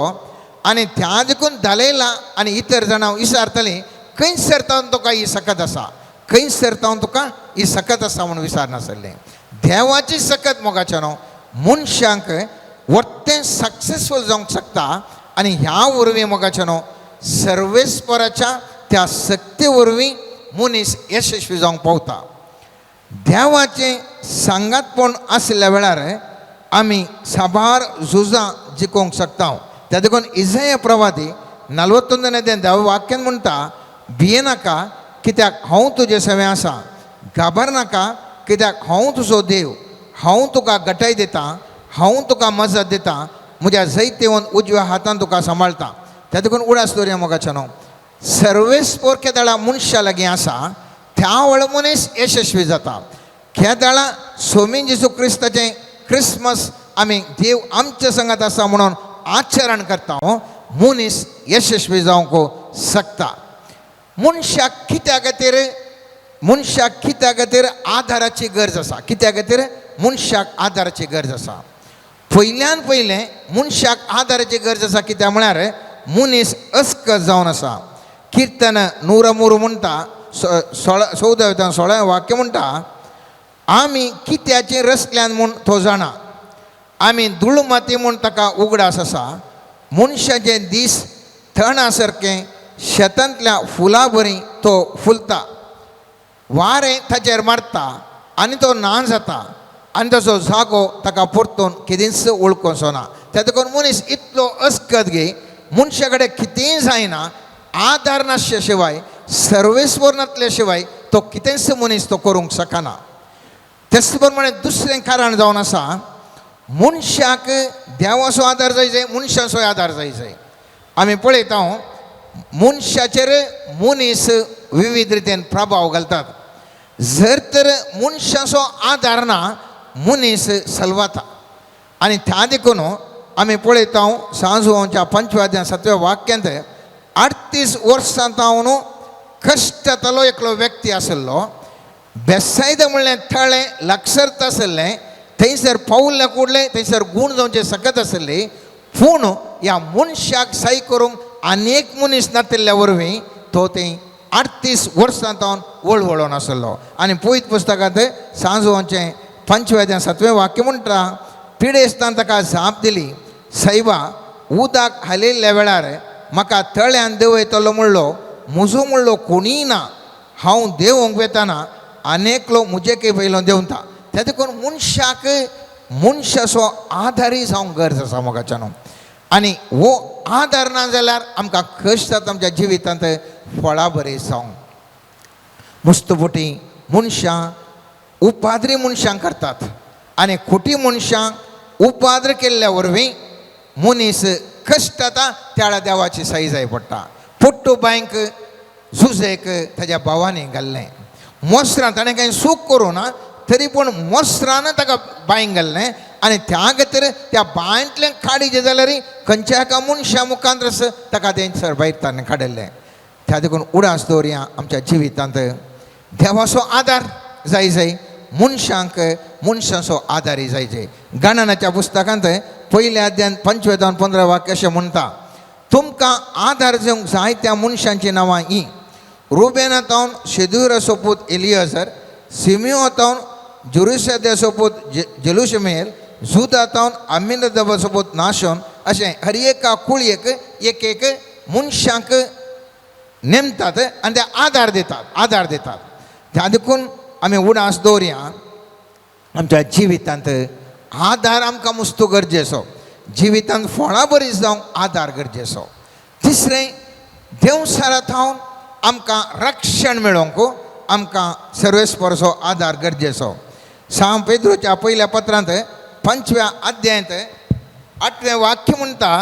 आनी त्या देखून दालयला आनी इतर जाणां विचारतालीं, खंयसर तावन तुका ही सकत आसा, खंयसर तावन तुका ही सकत आसा म्हणून विचारनासलें. देवाची सकत मोगाच्यानो मनशांक वर्तें सक्सेसफूल जावंक शकता. आनी ह्या वरवीं मोगाच्यानो सर्वेस्पराच्या त्या सक्ते वरवीं मनीस यशस्वी जावंक पावता. देवाचें सांगातपण आशिल्ल्या वेळार आमी साबार झुजां जिखोवंक शकता. त्या देखून इजया प्रवादी 41 ध्याय वाक्यान म्हणटा, भियेनाका, कित्याक हांव तुजे सवें आसा, घाबर नाका, कित्याक हांव तुजो देव, हांव तुका गटाय दितां, हांव तुका मजत दितां, म्हज्या जैतेवन उजव्या हातान तुका सांबाळटा. त्या देखून उडास दवरया मोगाच्यानो, सर्वेस्पोर केदाळा मनशा लागीं आसा त्या वेळ मनीस यशस्वी जाता. केदाळा सोमीन जेजू क्रिस्ताचें क्रिसमस आमी देव आमच्या संगात आसा म्हणून आचरण करता, मनीस यशस्वी जावंक शकता. मनशाक कित्या खातीर, मनशाक कित्या खातीर आधाराची गरज आसा? कित्या खातीर मनशाक आधाराची गरज आसा? पयल्यान पयलें मनशाक आधाराची गरज आसा कित्याक म्हळ्यार मनीस अस्कत जावन आसा. किर्तन 103 म्हणटा, 16 14 16 वाक्य म्हणटा, आमी कित्याचें रसल्यान म्हूण तो जाणा, आमी धूळ माती म्हूण ताका उगडास आसा. मनशाचे दीस तणा सारकें, शेतांतल्या फुलां बरी तो फुलता. वारें ताचेर मारता आनी तो ना जाता आनी ताचो जागो ताका परतून केदींच वळखुचो ना. त्या देखून मनीस इतलो अस्कत गे, मनशा कडेन कितेंय जायना. आदार नासल्या शिवाय, सर्वेस्वर नासल्या शिवाय तो कितेंच मनीस तो करूंक शकना. तेच प्रमाणे दुसरें कारण जावन आसा, मनशाक देवाचो आदार जाय जाय, मनशाचोय आदार जाय जाय. आमी पळयता, मनशाचेर मनीस विविध रितीन प्रभाव घालतात. जर तर मनशाचो आदार ना, मनीस सलवाता. आनी त्या देखून आमी पळयता, सांजुवांच्या 5व्या 7व्या वाक्यांत 38 वर्सां तावन कश्टांतलो एकलो व्यक्ती आशिल्लो. बेसायद म्हणलें थळें लागसरत आशिल्लें, थंयसर पावल्या कुडलें, थंयसर गूण जावचें सकत आशिल्ली. पूण ह्या मनशाक साय करूंक आनी एक मनीस नातिल्ल्या वरवीं तो थंय 38 वर्सां तावन वळवळोन आशिल्लो. आनी पयत पुस्तकांत सांजवांचें 5व्या 7वें वाक्य म्हणटा, पिडेस्तान ताका जाप दिली, सायबा, उदक हालयल्ल्या वेळार म्हाका तळ्यान देंवयतलो म्हणलो म्हजो म्हणलो कोणीय ना. हांव देंवोंक वेताना आनेकलो म्हजे के पयलो देंवता. त्या देखून मनशाक मनशाचो आदारी जावंक गरज आसा मोगाच्यानो. आनी हो आदार ना जाल्यार आमकां कश्ट जाता आमच्या जिवितांत फळां बरी जावंक. मुस्तपुटी मनशां उपाद्री मनशां करतात आनी खोटी मनशां उपाद्र केल्ल्या वरवीं मनीस कश्ट जाता. त्या देवाची साई जाय पडटा. पोट्टू बांयक जुजेक ताज्या भावांनी घाल्लें मोसरां. ताणें कांय चूक करूं ना. तरी पूण मोसरान ताका बांय घाल्लें आनी त्या खातीर त्या बांयंतल्यान काडीचें जाल्यार खंयच्या एका मनशा मुखांत ताका तें भायर ताणें काडिल्लें. त्या देखून उडास दवरया आमच्या जिवितांत देवाचो आदार जाय जाय, मनशांक मनशांचो आदारय जाय जाय. गणनाच्या पुस्तकांत पयल्या अध्यान 25 जावन 15 वाक्य अशें म्हणटा, तुमकां आदार दिवंक जाय त्या मनशांचीं नांवां हीं. रुबेना तावन शेदुराचो पूत एलियजर, सिमियो तावन जुरुसद्याचो पूत जेलुशमेल, जुदा तावन अमिनदबाचो पूत नाशोन. अशें हर एका कुळयेक एक एक मनशांक नेमतात आनी ते आदार दितात, आदार दितात. त्या देखून आमी उडास दवरया आमच्या जिवितांत आदार आमकां मुस्तू गरजेचो, जिवितांत फळां बरी जावंक आदार गरजेचो. तिसरें, देवसारा थावन आमकां रक्षण मेळोवंक आमकां सर्वेस्परचो आदार गरजेचो. सांव पेद्रोच्या पयल्या पत्रांत 5व्या अध्यायांत 8वें वाक्य म्हणटा,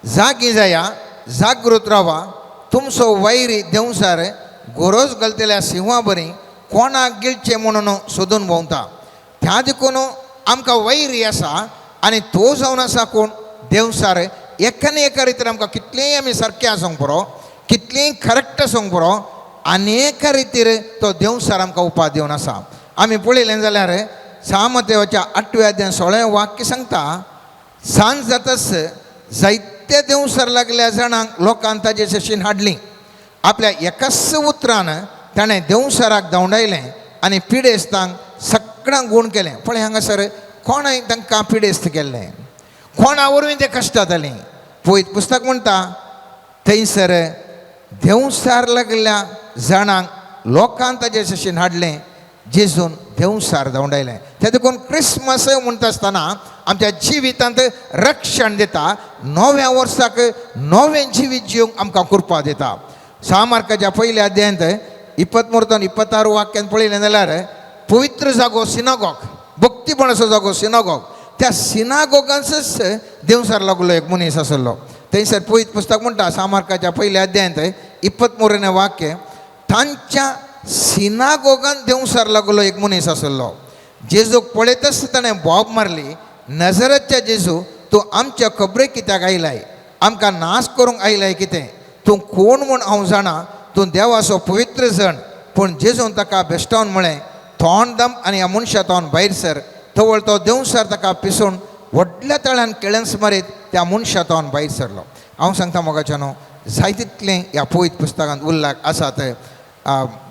जागी जाया, जागृत रावा, तुमचो वैरी देंवसार गोरोज घालतल्या सिंहा बरी कोणाक गिळचें म्हणून सोदून भोंवता. त्या देखून आमकां वैरी आसा आनी तो जावन आसा कोण? देंवसार. एका न्ही एका रितीन आमकां कितलेंय आमी सारकें आसूंक पुरो, कितलेंय करेक्ट आसूंक पुरो, आनी एका रितीर तो देंवसार आमकां उपाय दिवन आसा. आमी पळयलें जाल्यार सामतेवाच्या 8व्या अध्याय 16 वाक्य सांगता, सांज जातच जायते देंवसार लागल्या जाणांक लोकान ताजे शशीन हाडली. आपल्या एकाच उतरान ताणें देंवसाराक धांवडायलें आनी पिडेस्तांक सगळ्यांक गूण केलें. पळय हांगासर कोणाय तांकां पिडेस्त केल्लें, कोणा वरवीं ते कश्ट जातालीं. पळयत पुस्तक म्हणटा, थंयसर देंवसार लागल्या जाणांक लोकान ताजे शशीन हाडलें, जेजून देंवसार धांवडायलें. ते देखून क्रिसमस म्हणटा आसतना आमच्या जिवितांत रक्षण दिता, नव्या वर्साक नवें जिवीत जिवंक आमकां कृपा दिता. 6 मार्काच्या पयल्या अध्यायांत 23 26 वाक्यान पळयलें जाल्यार पवित्र जागो सिनागोग, भक्तीपणाचो जागो सिनागोग, त्या सिनागोगांचोच देंवसार लागलो एक मनीस आसलो. थंयसर पवित्र पुस्तक म्हणटा 6 मार्काच्या पयल्या अध्यायांत 23 वाक्य, तांच्या सिनागोगान देंवसार लागलो एक मनीस आसलो. जेजूक पळयतच ताणें बोब मारली, नजरतच्या जेजू, तूं आमच्या खबरेक कित्याक आयलाय? आमकां नाश करूंक आयलाय कितें? तूं कोण म्हूण हांव जाणा, तूं देवाचो पवित्र जण. पूण जेजून ताका बेश्टावन म्हळें, तोंड दम आनी ह्या मनशा तोंड भायर सर. तवळ तो देंवसार ताका पिसून व्हडल्या तळ्यान केळंस मारीत त्या मनशा तोंड भायर सरलो. हांव सांगता मोगाच्या न्हू, जाय तितलें ह्या पवित्र पुस्तकांत उल्लेख आसात,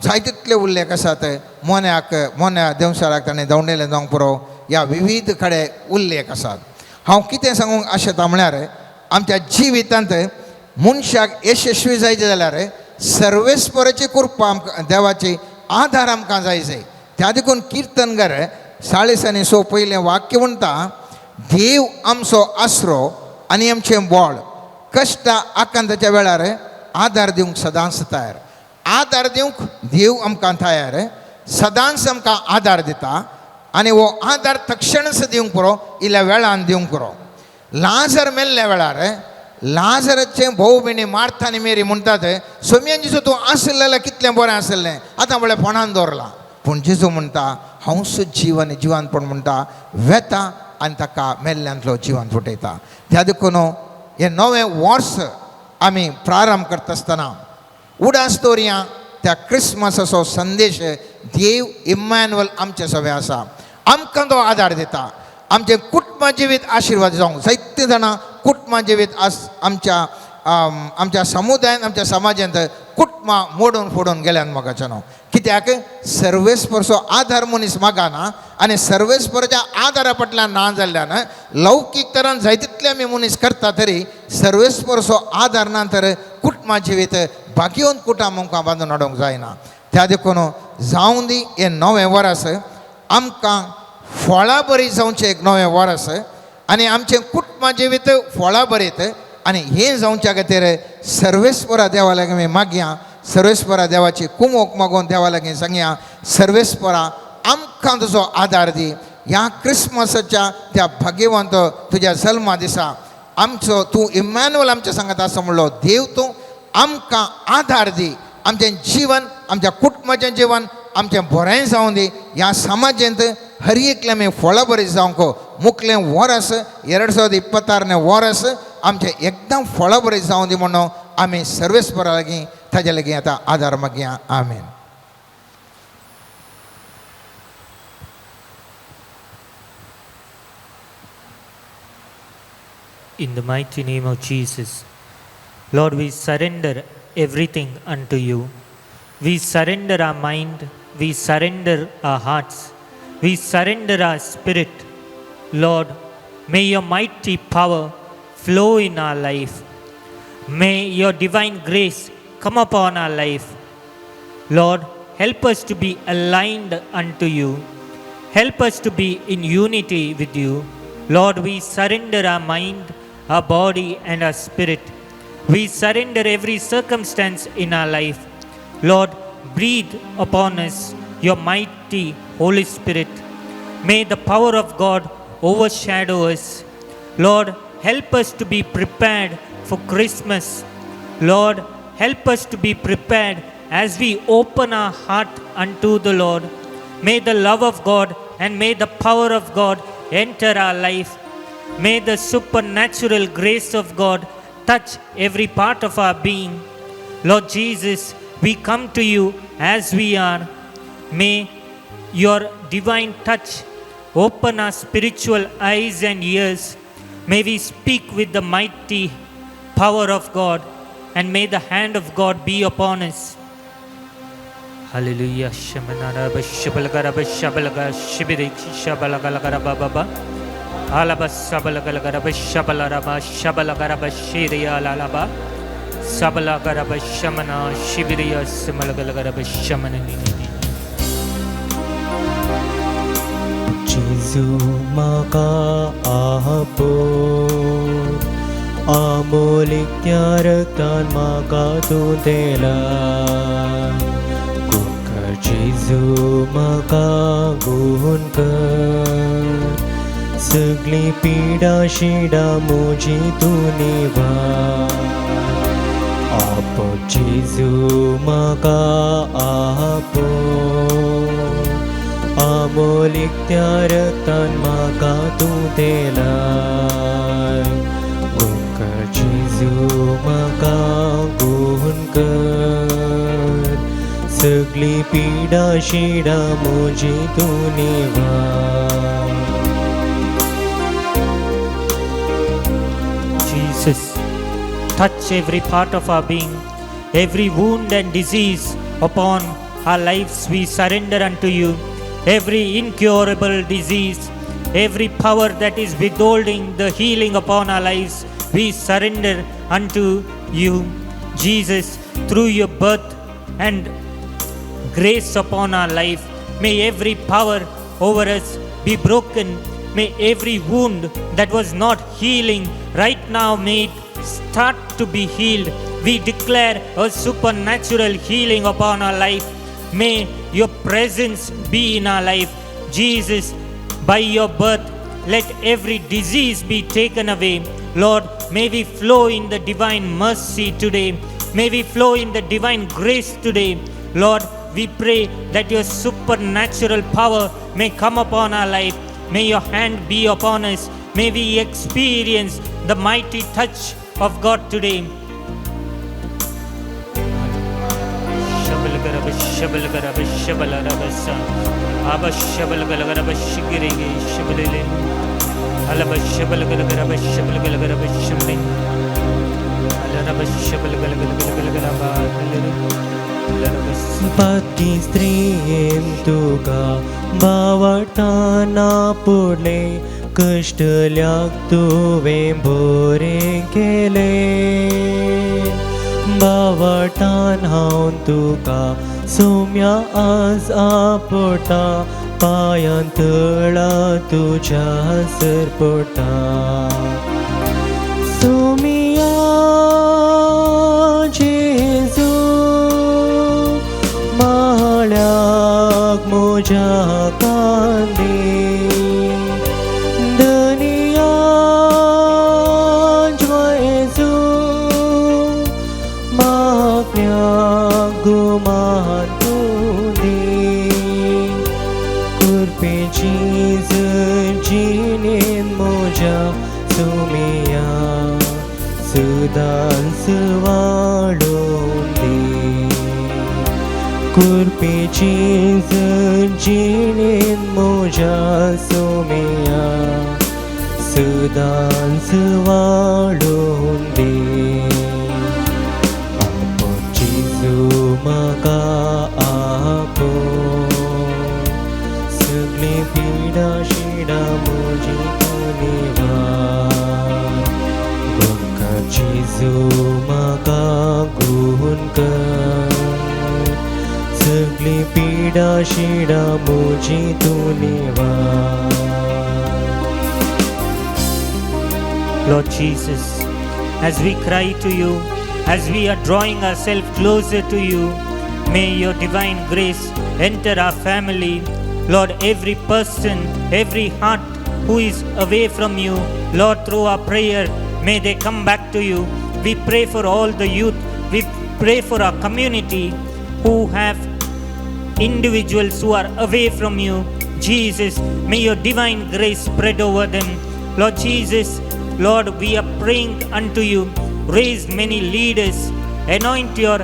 जाय तितले उल्लेख आसात. मोन्याक मोन्या देंवसाराक ताणें धांवडयलें जावंक पुरो, ह्या विविध कडेन उल्लेख आसात. हांव कितें सांगूंक आशेता म्हळ्यार आमच्या जिवितांत मनशाक यशस्वी जायचें जाल्यार सर्वेस्पराची कृपा आमकां, देवाची आदार आमकां जाय जाय. त्या देखून किर्तनगर 40 6 पयलें वाक्य म्हणटा, देव आमचो आसरो आनी आमचें बळ, कश्टा आकांताच्या वेळार आदार दिवंक सदांच तयार. आदार दिवंक देव आमकां तयार, सदांच आमकां आदार दिता आनी हो आदार तक्षणच दिवंक पुरो, इल्ल्या वेळान दिवंक पुरो. लाजर मेल्ल्या वेळार लाजराचें भोव भयणी मार्था आनी मेरी म्हणटात, सोमयान जेजू तूं आसलें जाल्यार कितलें बरें आसलें, आतां म्हळ्यार फोणान दवरलां. पूण जेजू म्हणटा, हांवूच जीव आनी जिवानपण म्हणटा, वेता आनी ताका मेल्ल्यांतलो जिवन फुटयता. त्या देखून हें नवें वर्स आमी प्रारंभ करता आसतना उडास दवरया त्या क्रिसमसाचो संदेश, देव इम्मॅन्युअल आमचे सगळें आसा, आमकां तो आदार दिता. आमचें कुटुंब जिवीत आशिर्वाद जावंक जायते जाणां कुटुंब जिवीत आस आमच्या आमच्या समुदायांत आमच्या समाजांत कुटुंबां मोडून फोडून गेल्यान मोगाच्या न्हू. कित्याक सर्वेस्परचो आदार मनीस मागना आनी सर्वेस्परच्या आदारा फाटल्यान ना जाल्ल्यान लौकीक तरान जाय तितले आमी मनीस करता तरी सर्वेस्परचो आदार ना तर कुटुंबा जिवीत भाग्यवंत कुटुंब आमकां बांदून हाडूंक जायना. त्या देखून जावं दी हें नवें वर्स आमकां फळां बरी जावचें एक नवें वर्स आनी आमचें कुटुंबा जिवीत फळां बरीत आनी हें जावच्या खातीर सर्वेस्परा देवा लागीं आमी मागया, सर्वेस्परा देवाची कुमोक मागून देवा लागीं सांगया, सर्वेस्परा आमकां तुजो आदार दी. ह्या क्रिसमसाच्या त्या भाग्यवंत तुज्या जल्मा दिसा आमचो तूं इम्मॅन्युअल आमच्या सांगत आसा म्हणलो देव, तूं आमकां आदार दी. आमचें जीवन, आमच्या कुटुंबाचें जीवन आमचें बरें जावं दी. ह्या समाजेंत हर एकलें आमी फळां बरी जावंक मुखलें वरस 2026 वरस आमचें एकदम फळां बरी जावं दी म्हणून आमी सर्वेस्परा लागीं ताजे लागीं आतां आदार मागया. आमेन. In the mighty name of Jesus, Lord, we surrender everything unto you. We surrender our mind, we surrender our hearts, we surrender our spirit. Lord, may your mighty power flow in our life. May your divine grace come upon our life. Lord, help us to be aligned unto you. Help us to be in unity with you. Lord, we surrender our mind, our body, and our spirit. We surrender every circumstance in our life. Lord, breathe upon us your mighty Holy Spirit. May the power of God overshadow us. Lord, help us to be prepared for Christmas. Lord, help us to be prepared as we open our heart unto the Lord. May the love of God and may the power of God enter our life. May the supernatural grace of God touch every part of our being. Lord Jesus, we come to you as we are. May your divine touch open our spiritual eyes and ears. May we speak with the mighty power of God, and may the hand of God be upon us. Hallelujah. Shamanaraba shabalgaraba shabalaga shibirik shabalagalagaraba baba. Alaba sabalagalgaraba shabalaraba shabalagaraba shiriya lalaba. Sabalagaraba shamana shibiriya simalagalgaraba shamana nini. जेजू म्हाका आपोय आमोलीक त्या रक्तान म्हाका तूं तेलाय गुण जेजू म्हाका गुण कर सगळी पिडा शिडा म्हजी तूं निवार आपो जेजू म्हाका आपो आमोलीक त्या रक्तान म्हाका तूं तेलाय गुण कर जेजू म्हाका गुण कर सगळी पिडा शिडा म्हजी तूं निवार. Jesus, touch every part of our being, every wound and disease upon our lives we surrender unto you. Every incurable disease, every power that is withholding the healing upon our lives, we surrender unto you. Jesus, through your birth and grace upon our life, may every power over us be broken. May every wound that was not healing right now, may it start to be healed. We declare a supernatural healing upon our life. May your presence be in our life. Jesus, by your birth, let every disease be taken away. Lord, may we flow in the divine mercy today. May we flow in the divine grace today. Lord, we pray that your supernatural power may come upon our life. May your hand be upon us. May we experience the mighty touch of God today. पती स्त्रियेन तुका बावडटाना पुडले कश्टल्याक तुवें बरें केलें बावटान हांव तुका सोम्या आज आपटा पांयां तळा तुज्या सरपटा सोमिया जेजू माळ्याक म्हज्या कांदी दनिया जेजू मागण्या गुमान तूं दी. चीज जिणेन म्हज्या सुमया सदांच वाडोवन दी. कुरपे चीज जिणेन म्हज्या सुमया सदांच वाडोवन दी. आपो जेजू म्हाका आपो सगळी पिडा शिडा म्हजी तूं निवार. गुणकर जेजू म्हाका गुण कर सगळी पिडा शिडा म्हजी तूं निवार. Lord Jesus, as we cry to you, as we are drawing ourselves closer to you, may your divine grace enter our family. Lord, every person, every heart who is away from you, Lord, through our prayer, may they come back to you. We pray for all the youth. We pray for our community who have individuals who are away from you. Jesus, may your divine grace spread over them. Lord Jesus, Lord, we are praying unto you. Raise many leaders. Anoint your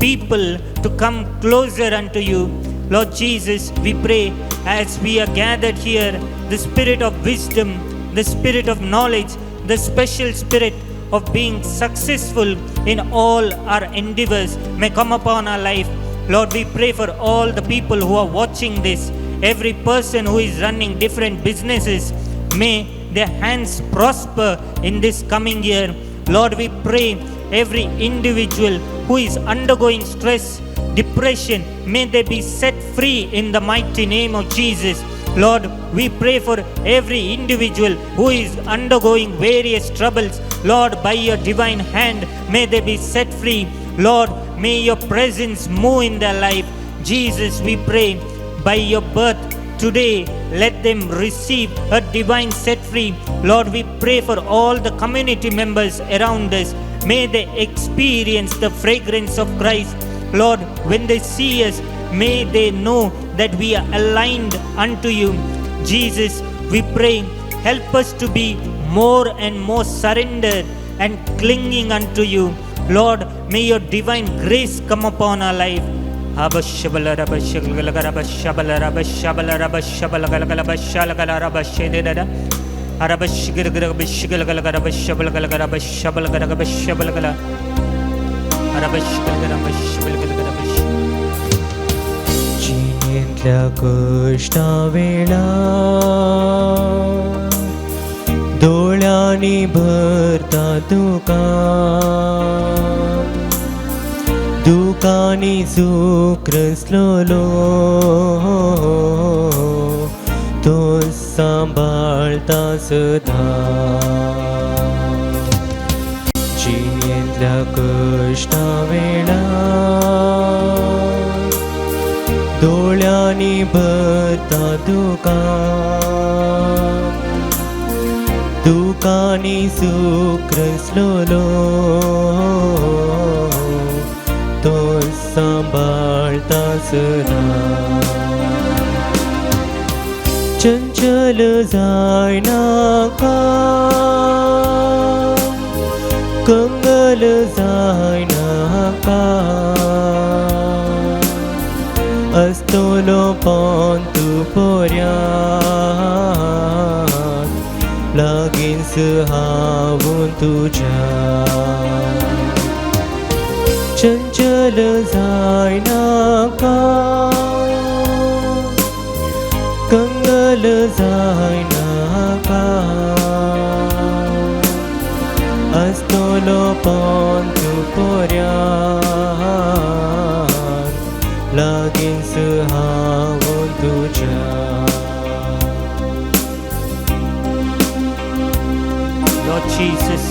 people to come closer unto you. Lord Jesus, we pray as we are gathered here, the spirit of wisdom, the spirit of knowledge, the special spirit of being successful in all our endeavors may come upon our life. Lord, we pray for all the people who are watching this, every person who is running different businesses, may their hands prosper in this coming year. Lord, we pray every individual who is undergoing stress, depression, may they be set free in the mighty name of Jesus. Lord, we pray for every individual who is undergoing various troubles. Lord, by your divine hand, may they be set free. Lord, may your presence move in their life. Jesus, we pray by your birth today, let them receive a divine set free. Lord, we pray for all the community members around us. May they experience the fragrance of Christ. Lord, when they see us, may they know that we are aligned unto you. Jesus, we pray, help us to be more and more surrendered and clinging unto you. Lord, may your divine grace come upon our life. जिणेंतल्या कश्टा वेळार दोळ्यांनी भरता दुकां दुकांनी सुक्रसलोलो तो सांबाळता सदां. जिणेंतल्या कश्टा वेळार दोळ्यांनी भरता दुकां दुकांनी सुक्रसलोलो तो सांबाळता सदां. चंचल जायनाका कंगल जायनाका असतोलो पोंतू पोऱ्यान लागींच हांव तुज्या. चंचल जायनाका कंगल जायनाका असतोलो पोंतू पोऱ्यान लागींच हांव तुज्या. Lord Jesus,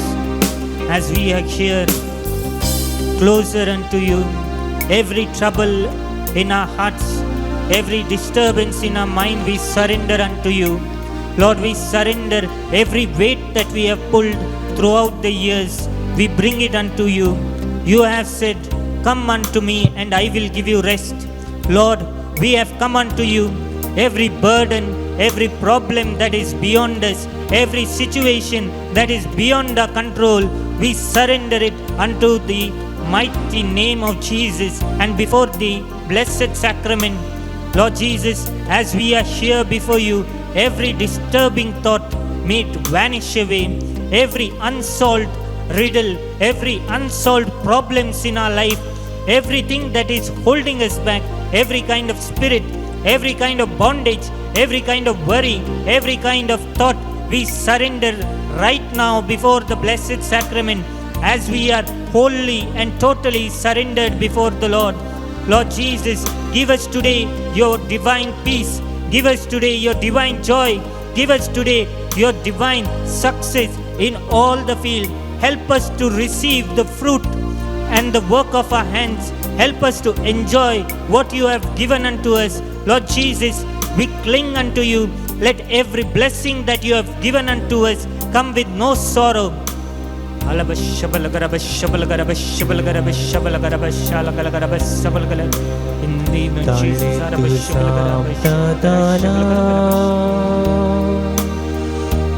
as we are here closer unto you, every trouble in our hearts, every disturbance in our mind, we surrender unto you. Lord, we surrender every weight that we have pulled throughout the years. We bring it unto you. You have said, come unto me and I will give you rest. Lord, we have come unto you. Every burden, every problem that is beyond us, every situation that is beyond our control, we surrender it unto the mighty name of Jesus and before the blessed sacrament. Lord Jesus, as we are here before you, every disturbing thought may it vanish away, every unsolved riddle, every unsolved problems in our life, everything that is holding us back, every kind of spirit, every kind of bondage, every kind of worry, every kind of thought, we surrender right now before the blessed sacrament as we are wholly and totally surrendered before the Lord. Lord Jesus, give us today your divine peace. Give us today your divine joy. Give us today your divine success in all the field. Help us to receive the fruit and the work of our hands. Help us to enjoy what you have given unto us. Lord Jesus, we cling unto you. Let every blessing that you have given unto us come with no sorrow. In the name of Jesus. ताळेंत सांपडताना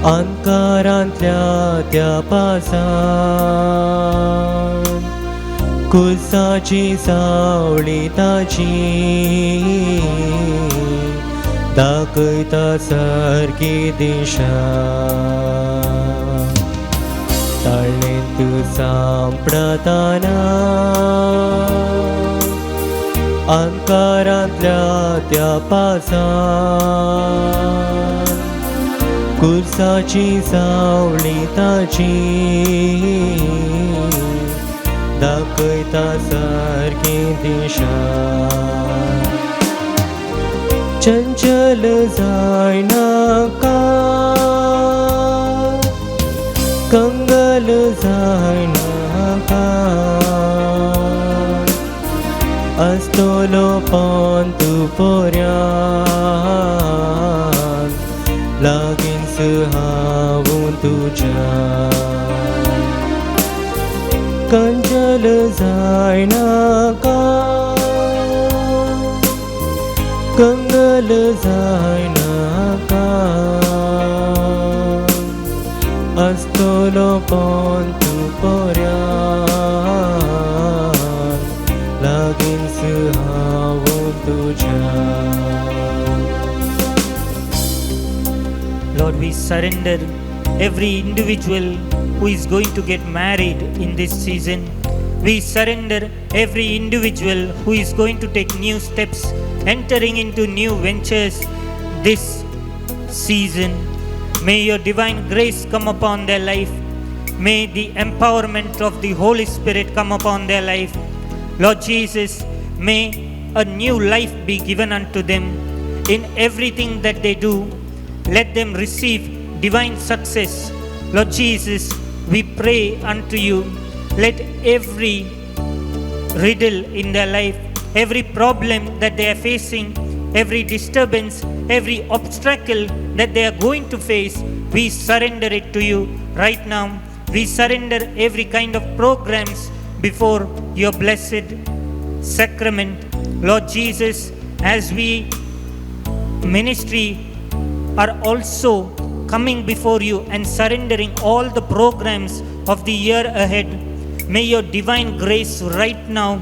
अंकारांतल्या त्या पासान कुसाची सावळी ताची दाखयता सारकी दिशा. ताळेंत सांपडताना अंकारांतल्या त्या पासान कुर्साची सावळी ताची दाखयता सारकी दिशा. चंचल जायनाका, कंगल जायनाका, असतोलो पंत पोऱ्यान लागींच हांव तुज्या. कंचल जायनाका, कंगल जायनाका, असतोलो पंत पोऱ्यान लागींच हांव तुज्या. Lord, we surrender every individual who is going to get married in this season. We surrender every individual who is going to take new steps, entering into new ventures this season. May your divine grace come upon their life. May the empowerment of the Holy Spirit come upon their life. Lord Jesus, may a new life be given unto them in everything that they do. Let them receive divine success. Lord Jesus, we pray unto you. Let every riddle in their life, every problem that they are facing, every disturbance, every obstacle that they are going to face, we surrender it to you right now. We surrender every kind of programs before your blessed sacrament. Lord Jesus, as we ministry are also coming before you and surrendering all the programs of the year ahead, may your divine grace right now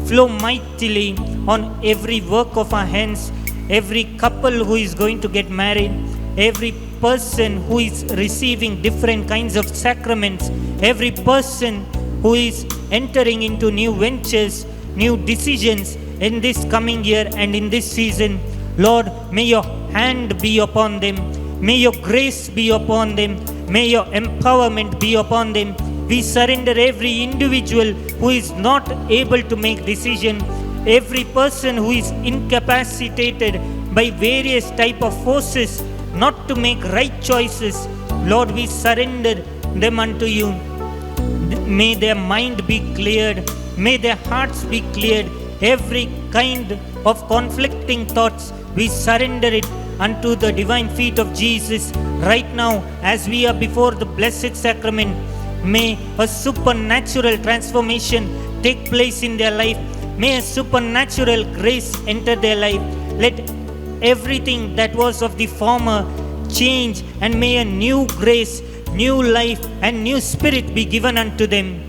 flow mightily on every work of our hands, every couple who is going to get married, every person who is receiving different kinds of sacraments, every person who is entering into new ventures, new decisions in this coming year and in this season. Lord, may your hand be upon them. May your grace be upon them. May your empowerment be upon them. We surrender every individual who is not able to make decision, every person who is incapacitated by various type of forces not to make right choices. Lord, we surrender them unto you. May their mind be cleared. May their hearts be cleared. Every kind of conflicting thoughts, we surrender it unto the divine feet of Jesus right now as we are before the blessed sacrament. May a supernatural transformation take place in their life. May a supernatural grace enter their life. Let everything that was of the former change, and may a new grace, new life, and new spirit be given unto them.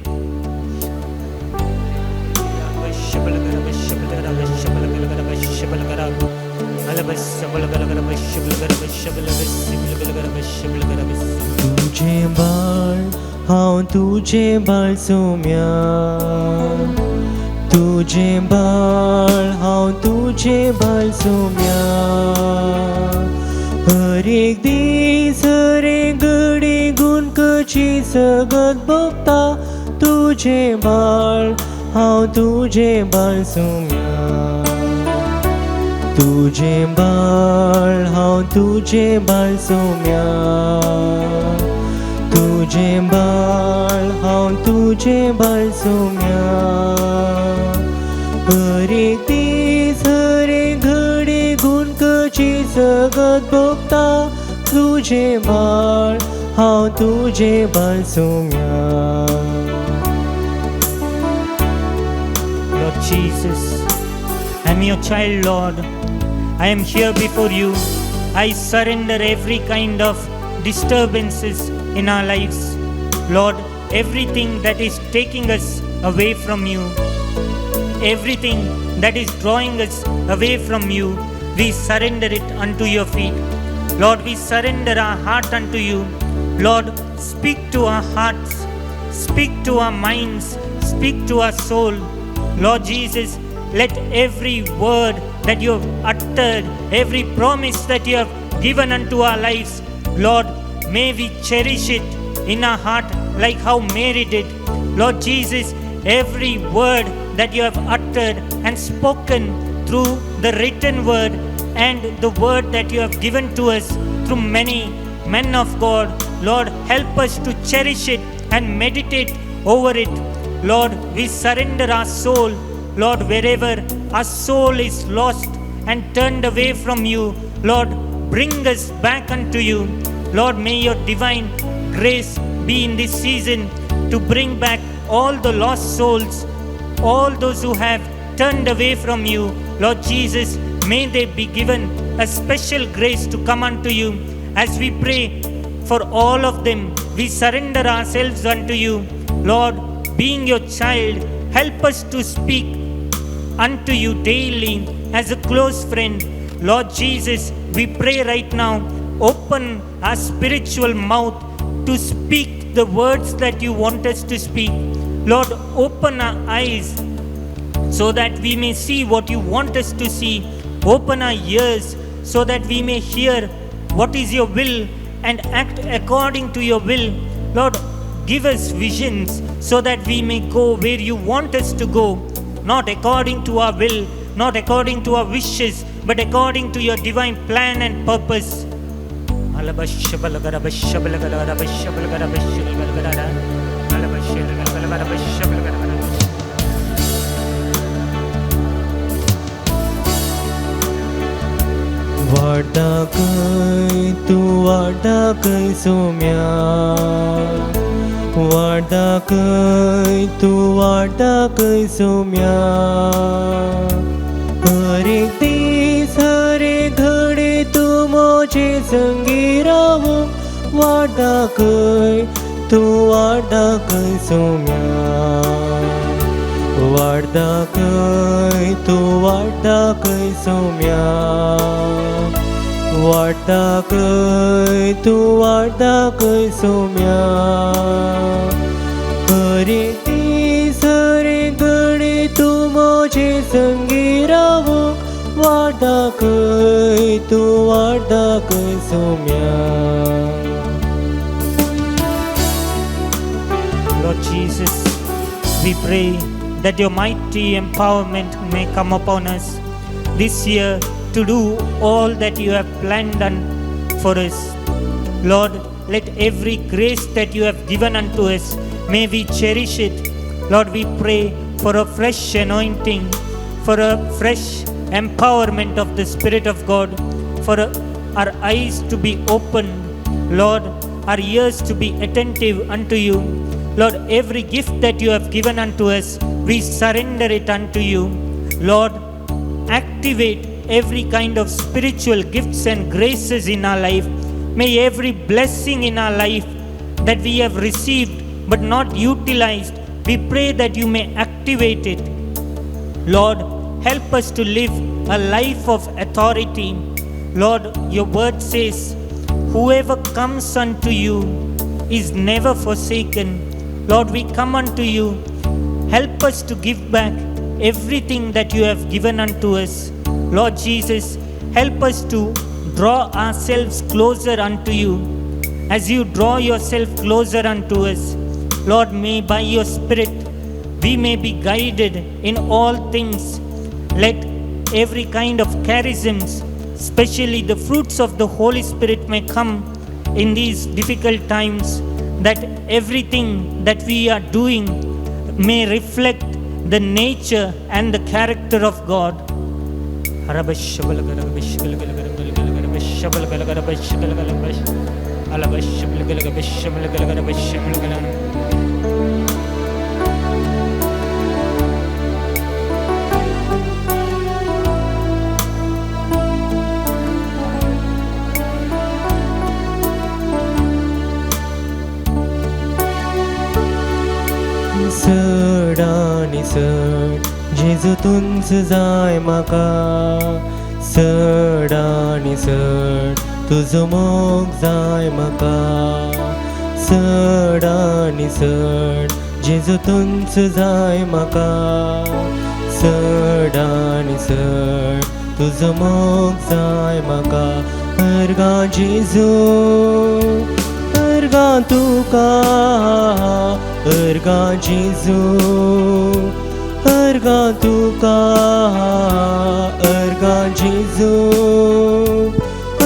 तुझे बाळ हांव तुझे बाळ सोम्या, तुझे बाळ हांव तुझे बाळ सोम्या. हर एक दीस हर एक घडी गुणकची सगत भोगता, तुझे बाळ हांव तुझे बाळ सोम्या. तुझे बाळ हांव तुझे बाळ सोम्या, तुझे बाळ हांव तुझे बाळ सोम्या. हर एक दीस हर एक घडी गुणकची सगत भोगता, तुझे बाळ हांव तुझे बाळ Saumya. Lord Jesus, I am your child, Lord. I am here before you. I surrender every kind of disturbances in our lives. Lord, everything that is taking us away from you, everything that is drawing us away from you, we surrender it unto your feet. Lord, we surrender our heart unto you. Lord, speak to our hearts, speak to our minds, speak to our soul. Lord Jesus, let every word that you have uttered, every promise that you have given unto our lives, Lord, may we cherish it in our heart like how Mary did. Lord Jesus, every word that you have uttered and spoken through the written word and the word that you have given to us through many men of God, Lord, help us to cherish it and meditate over it. Lord, we surrender our soul. Lord, wherever our soul is lost and turned away from you, Lord, bring us back unto you. Lord, may your divine grace be in this season to bring back all the lost souls, all those who have turned away from you. Lord Jesus, may they be given a special grace to come unto you. As we pray for all of them, we surrender ourselves unto you. Lord, being your child, help us to speak unto you daily as a close friend. Lord Jesus, we pray right now, open our spiritual mouth to speak the words that you want us to speak. Lord, open our eyes so that we may see what you want us to see. Open our ears so that we may hear what is your will and act according to your will. Lord, give us visions so that we may go where you want us to go, not according to our will, not according to our wishes, but according to your divine plan and purpose. वाट दाखय तूं वाट दाखय सोम्या, वाट दाखय तूं वाट दाखय सोम्या. हर एक दीस हर एक घडी तूं म्हजे संगी रावूंक, वाट दाखय तूं वाट दाखय सोम्या. वाट दाखय तूं वाट दाखय सोम्या, वाट दाखय तूं वाट दाखय सोम्या. हर एक दीस हर एक घडी तूं म्हजे संगी रावूंक, वाट दाखय तूं वाट दाखय Saumya. Lord Jesus, we pray that your mighty empowerment may come upon us this year to do all that you have planned for us. Lord, let every grace that you have given unto us, may we cherish it. Lord, we pray for a fresh anointing, for a fresh empowerment of the Spirit of God, for our eyes to be opened, Lord, our ears to be attentive unto you. Lord, every gift that you have given unto us, we surrender it unto you. Lord, activate every kind of spiritual gifts and graces in our life, may every blessing in our life that we have received but not utilized, we pray that you may activate it. Lord, help us to live a life of authority. Lord, your word says, whoever comes unto you is never forsaken. Lord, we come unto you. Help us to give back everything that you have given unto us. Lord Jesus, help us to draw ourselves closer unto you. As you draw yourself closer unto us, Lord, may by your Spirit we may be guided in all things. Let every kind of charisms, especially the fruits of the Holy Spirit, may come in these difficult times, that everything that we are doing may reflect the nature and the character of God. चड आनी चड जेजू तूंच जाय म्हाका, चड आनी चड तुजो मोग जाय म्हाका, चड आनी चड जेजू तूंच जाय म्हाका, चड आनी चड तुजो मोग जाय म्हाका. अर्गां जेजू, अर्गां तुका, अर्गां जेजू, अर्गां तुका, अर्गां जेजू,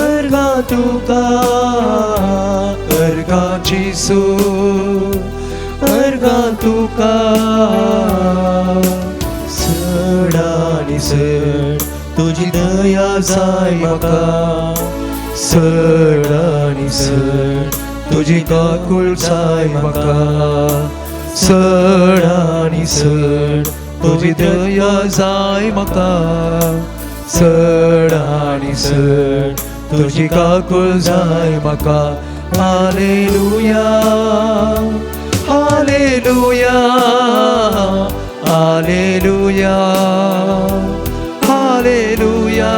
अर्गां तुका, अर्गां जेजू, अर्गां तुका. चड आनी चड तुजी दया जाय म्हाका, चड आनी चड तुजी काकूळ जाय म्हाका, चड आनी चड तुजी दया जाय म्हाका, चड आनी चड तुजी काकूळ जाय म्हाका. Hallelujah, hallelujah, hallelujah, hallelujah,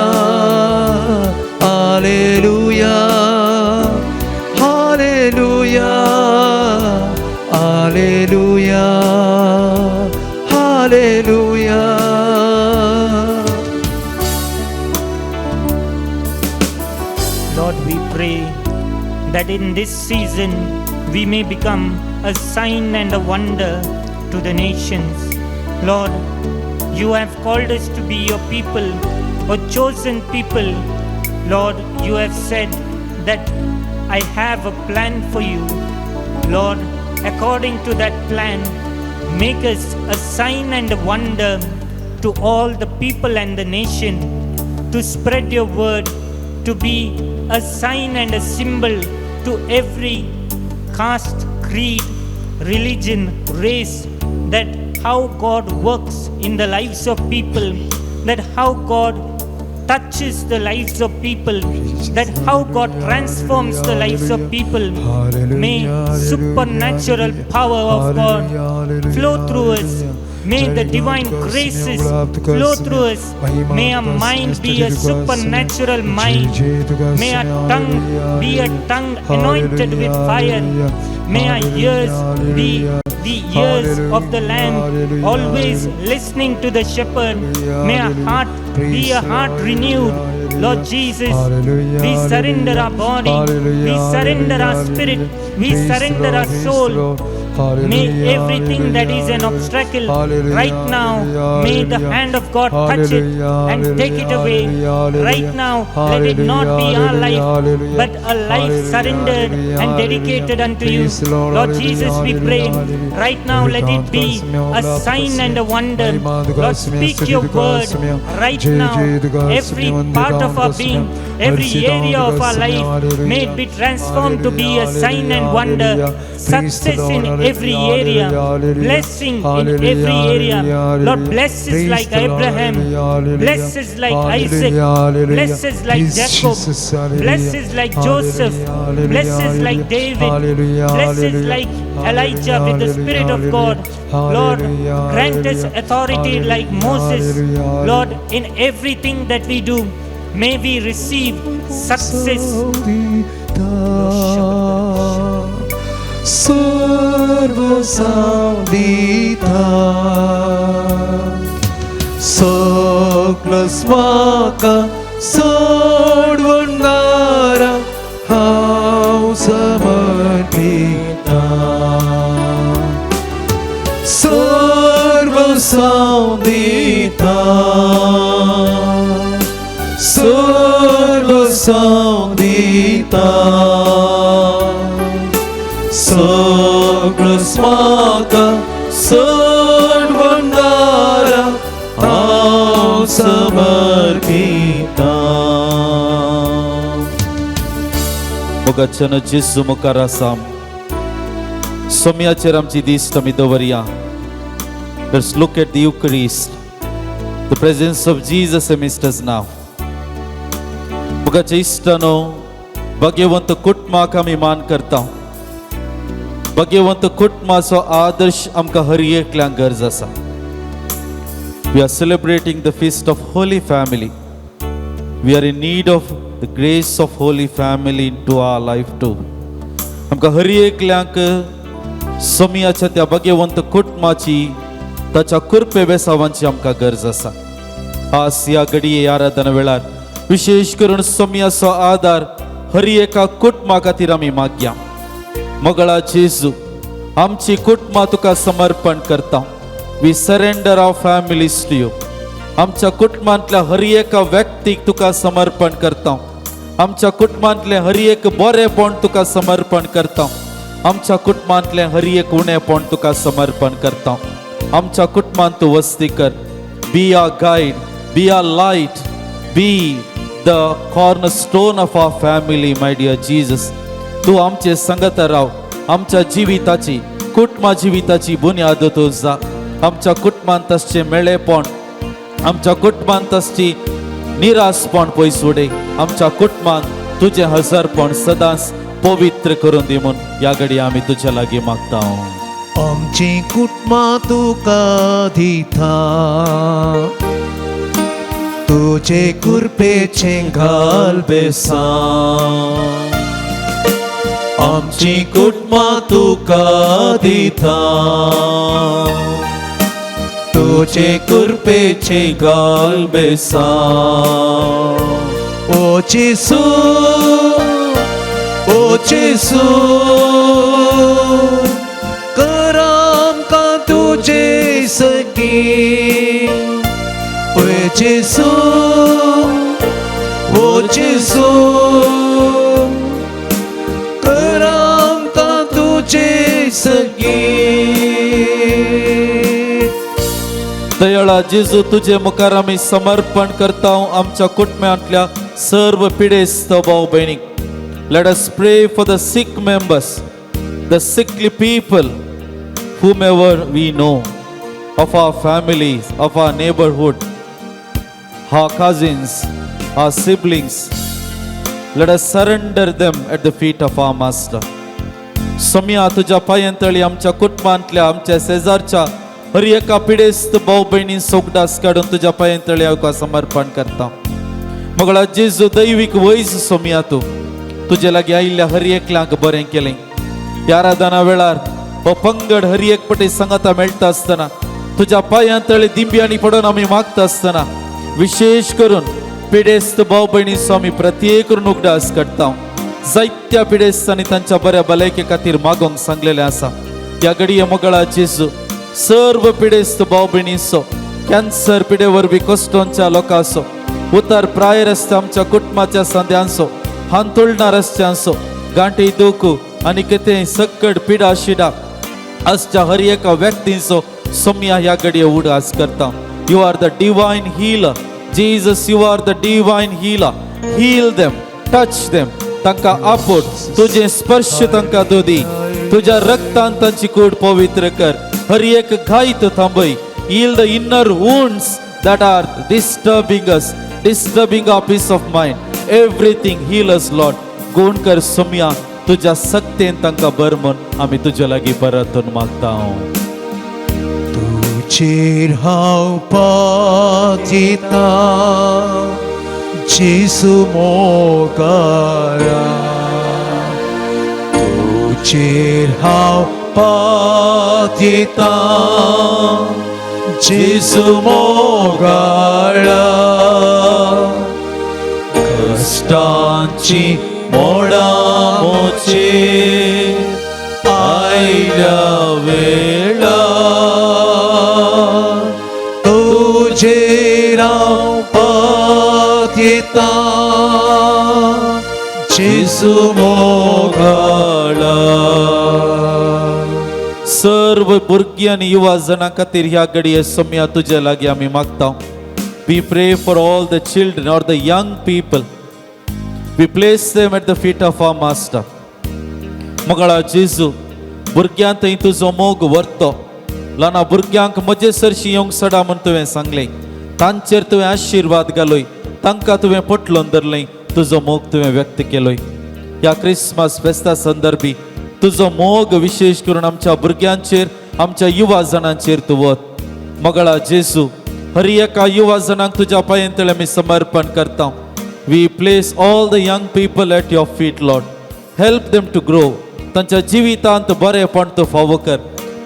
hallelujah, hallelujah, hallelujah, hallelujah. Lord, we pray that in this season we may become a sign and a wonder to the nations. Lord, you have called us to be your people, a chosen people. Lord, you have said that I have a plan for you. Lord, according to that plan, make us a sign and a wonder to all the people and the nation, to spread your word, to be a sign and a symbol to every caste, creed, religion, race, that how God works in the lives of people, that how God touches the lives of people, that how God transforms the lives of people. May supernatural power of God flow through us. May the divine graces flow through us. May our mind be a supernatural mind. May our tongue be a tongue anointed with fire. May our ears be the ears of the Lamb, always listening to the shepherd. May our heart be a heart renewed. Lord Jesus, we surrender our body, we surrender our spirit, we surrender our soul. May everything that is an obstacle right now, may the hand of God touch it and take it away. Right now, let it not be our life, but a life surrendered and dedicated unto you. Lord Jesus, we pray right now, let it be a sign and a wonder. Lord, speak your word right now. Every part of our being, every area of our life, may it be transformed to be a sign and wonder. Success in every area, blessing in every area. Lord, bless us like Abraham, bless us like Isaac, bless us like Jacob, bless us like Joseph, bless us like David, bless us like Elijah with the Spirit of God. Lord, grant us authority like Moses. Lord, in everything that we do, may we receive success. सर्व दिता सगळो म्हाका सोडवणारा हांव समर्पिता सर्व दिता सर्व दिता सगळो म्हाका सोडवणारा हांव समर्पिता. मोगाच्यान जेजू मुखार आसा, सोम्याचेर आमची दिश्ट आमी दवरया. Let's look at the Eucharist, the presence of Jesus amidst us now. मोगाच्या इश्टानो, भाग्यवंत कुटुंबाक आमी मान करता. भाग्यवंत कुटुंबाचो आदर्श आमकां हर एकल्यांक गरज आसा. We are celebrating the feast of Holy Family. We are in need of the grace of Holy Family into our life too. आमकां हर एकल्यांक सोमयाच्या त्या भाग्यवंत कुटुंबाची, ताच्या कृपे बेसावांची आमकां गरज आसा. आज ह्या घडये आराधना वेळार विशेष करून सोमयाचो आदार हर एका कुटुंबा खातीर आमी मागया. मोगळा जेजू, आमची कुटुंबां तुका समर्पण करता. We surrender our families to you. आमच्या कुटुंबांतल्या हर एका व्यक्तीक तुका समर्पण करता. आमच्या कुटुंबांतलें हर एक बरेंपण तुका समर्पण करता. आमच्या कुटुंबांतलें हर एक उणेपण तुका समर्पण करता. आमच्या कुटुंबांत तूं वस्ती कर. Be our guide, be our light, be the cornerstone of our family, my dear Jesus. तूं आमचे संगत राव. आमच्या जिविताची, कुटुंबा जिविताची बुन्याद तूं जा. आमच्या कुटुंबांत आसचें मेळेपण, आमच्या कुटुंबांत आसची निरासपण पयस उडय. आमच्या कुटुंबांत तुजें हजारपण सदांच पवित्र करून दी म्हूण ह्या घडये आमी तुज्या लागीं मागता. आमची कुटुंबां तुका दिता, तुजे कृपेचें घाल बेसांव. आमची कुटुंबां तुका दिता, तुजे कृपेचें घाल बेसांव. ओ जेसू, ओ जेसू, कर आमकां तुजे सगीं. ओ जेसू, ओ जेसू, कर आमकां तुजे सगीं. दयाळा जेजू, तुजे मुखार आमी समर्पण करता आमच्या कुटुंबांतल्या सर्व पिडेस्त भाव भयणीक. Let us pray for the sick members, the sickly people, whomever we know, of our families, of our neighborhood, our cousins, our siblings. Let us surrender them at the feet of our Master. Saumya, तुज्या पांयांतळी आमच्या कुटुंबांतल्या, आमच्या शेजारच्या हर एका पिडेस्त भाव भयणींचो उगडास काडून तुज्या पांयांतळी हांव समर्पण करता. मगळा जेजू, दैवीक वैज सोम्या, तूं तुजे लागीं आयिल्ल्या हर एकल्यांक बरें केलें. ह्या आराधना वेळार हो पंगड हर एक पटी सांगाता मेळटा आसतना, तुज्या पांयांतळी दिंब्यांनी पडून आमी मागता आसतना, विशेष करून पिडेस्त भाव भयणीचो आमी प्रत्येक करून उगडास काडटा. जायत्या पिडेस्तांनी तांच्या बऱ्या भलायके खातीर मागोंक सांगलेलें आसा. ह्या घडये मोगळा जेजू, सर्व पिडेस्त भाव भयणीचो, कॅन्सर पिडे वरवीं कश्टोंच्या लोकांचो, उतर प्राय रस्ते आमच्या कुटुंबाच्या सांद्यांचो, हांतुळणा रस्त्यांचो, गांठी दुखू आनी कितें सक्कड पिडा शिडा आसच्या हर एका व्यक्तींचो सोम्या ह्या घडये उगडास करता. You are the divine healer, Jesus. You are the divine healer. Heal them, touch them. तांकां आपोट, तुजें स्पर्श तांकां दोदी, तुज्या रक्तान तांची कूड पवित्र कर. हर एक घाय तूं थांबय. Heal the inner wounds that are disturbing us, disturbing our peace of mind. Everything heal us, Lord. गुण कर सोमया, तुज्या सक्तेन तांकां बर म्हूण आमी तुज्या लागीं परतून मागता. तुजेर हांव पातिता जेसू मोगाळा, तुजेर हांव पातिता जेसू मोगाळा. कश्टांची मोडा मोचे आयल्या वेळा, तुजेर हांव पातयेता जेसू मोगाळा. सर्व भुरगीं आनी युवा जणां खातीर ह्या घडये सोमया तुज्या लागीं आमी मागता. We pray for all the children or the young people. We place them at the feet of our Master. मोगाळा जेजू, भुरग्यां थंय तुजो मोग व्हरतो. ल्हाना भुरग्यांक म्हजे सरशी येवंक सडा म्हूण तुवें सांगलें. तांचेर तुवें आशिर्वाद घालोय, तांकां तुवें पोटलोन धरलें, तुजो मोग तुवें व्यक्त केलोय. ह्या क्रिसमस फेस्ता संदर्भी तुजो मोग विशेश करून आमच्या भुरग्यांचेर, आमच्या युवा जणांचेर तूं वत. मोगाळा जेजू, हर एका युवा जणांक तुज्या पांयेंतले आमी समर्पण करता. We place all the young people at your feet, Lord. Help them to grow. तांच्या जिवितांत बरेपण तूं फावो कर,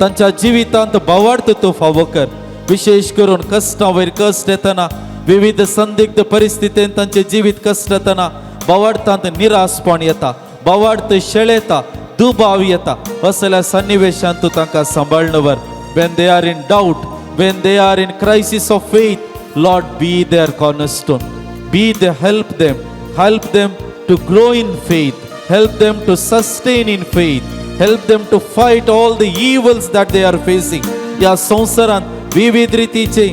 तांच्या जिवितांत भावार्थ तूं फावो कर. विशेश करून कश्टां वयर कश्ट येतना, विविध संदिग्ध परिस्थितीन तांचे जिवीत कश्ट येतना, भावार्थांत निरासपण येता, भावार्थ शेळेता, दुबाव येता, असल्या सन्निवेशांत तूं तांकां सांबाळून व्हर. When they are in doubt, when they are in crisis of faith, Lord, be their cornerstone. Be the help them, help them to grow in faith, help them to sustain in faith, help them to fight all the evils that they are facing. ह्या संवसारांत विविध रितीचे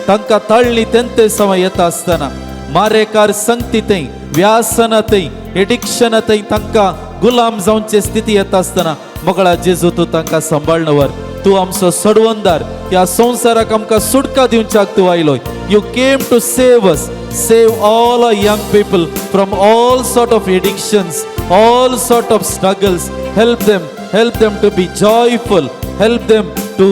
तांकां ताळणी तेंते समय येता आसतना, मारेकार संगती थंय, व्यासना थंय, एडिक्शना थंय तांकां गुलाम जावचे स्थिती येता आसतना, मोगळा जेजू, तूं तांकां सांबाळून व्हर. तूं आमचो सोडवणदार. ह्या संवसाराक आमकां सुटका दिवच्याक तूं आयलो. You came to save us. Save all our young people from all sort of addictions, all sort of struggles. Help them, help them to be joyful, help them to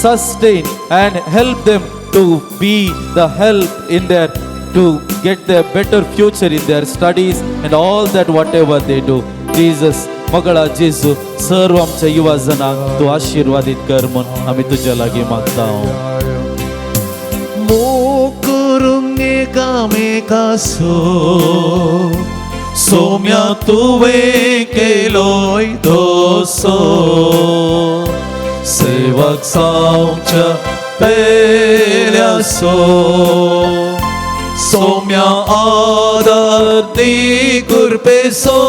sustain and help them to be the help in their to get their better future in their studies and all that, whatever they do. Jesus, मोगाळा जेजू, सर्व आमच्या युवा जणांक तूं आशिर्वादीत कर म्हूण आमी तुज्या लागीं मागता. मोग करूंक एकामेकासो, सोम्या तुवें केलोय तसो, सेवक जावच्या पेल्यासो, सोम्या आदर दी कृपेसो.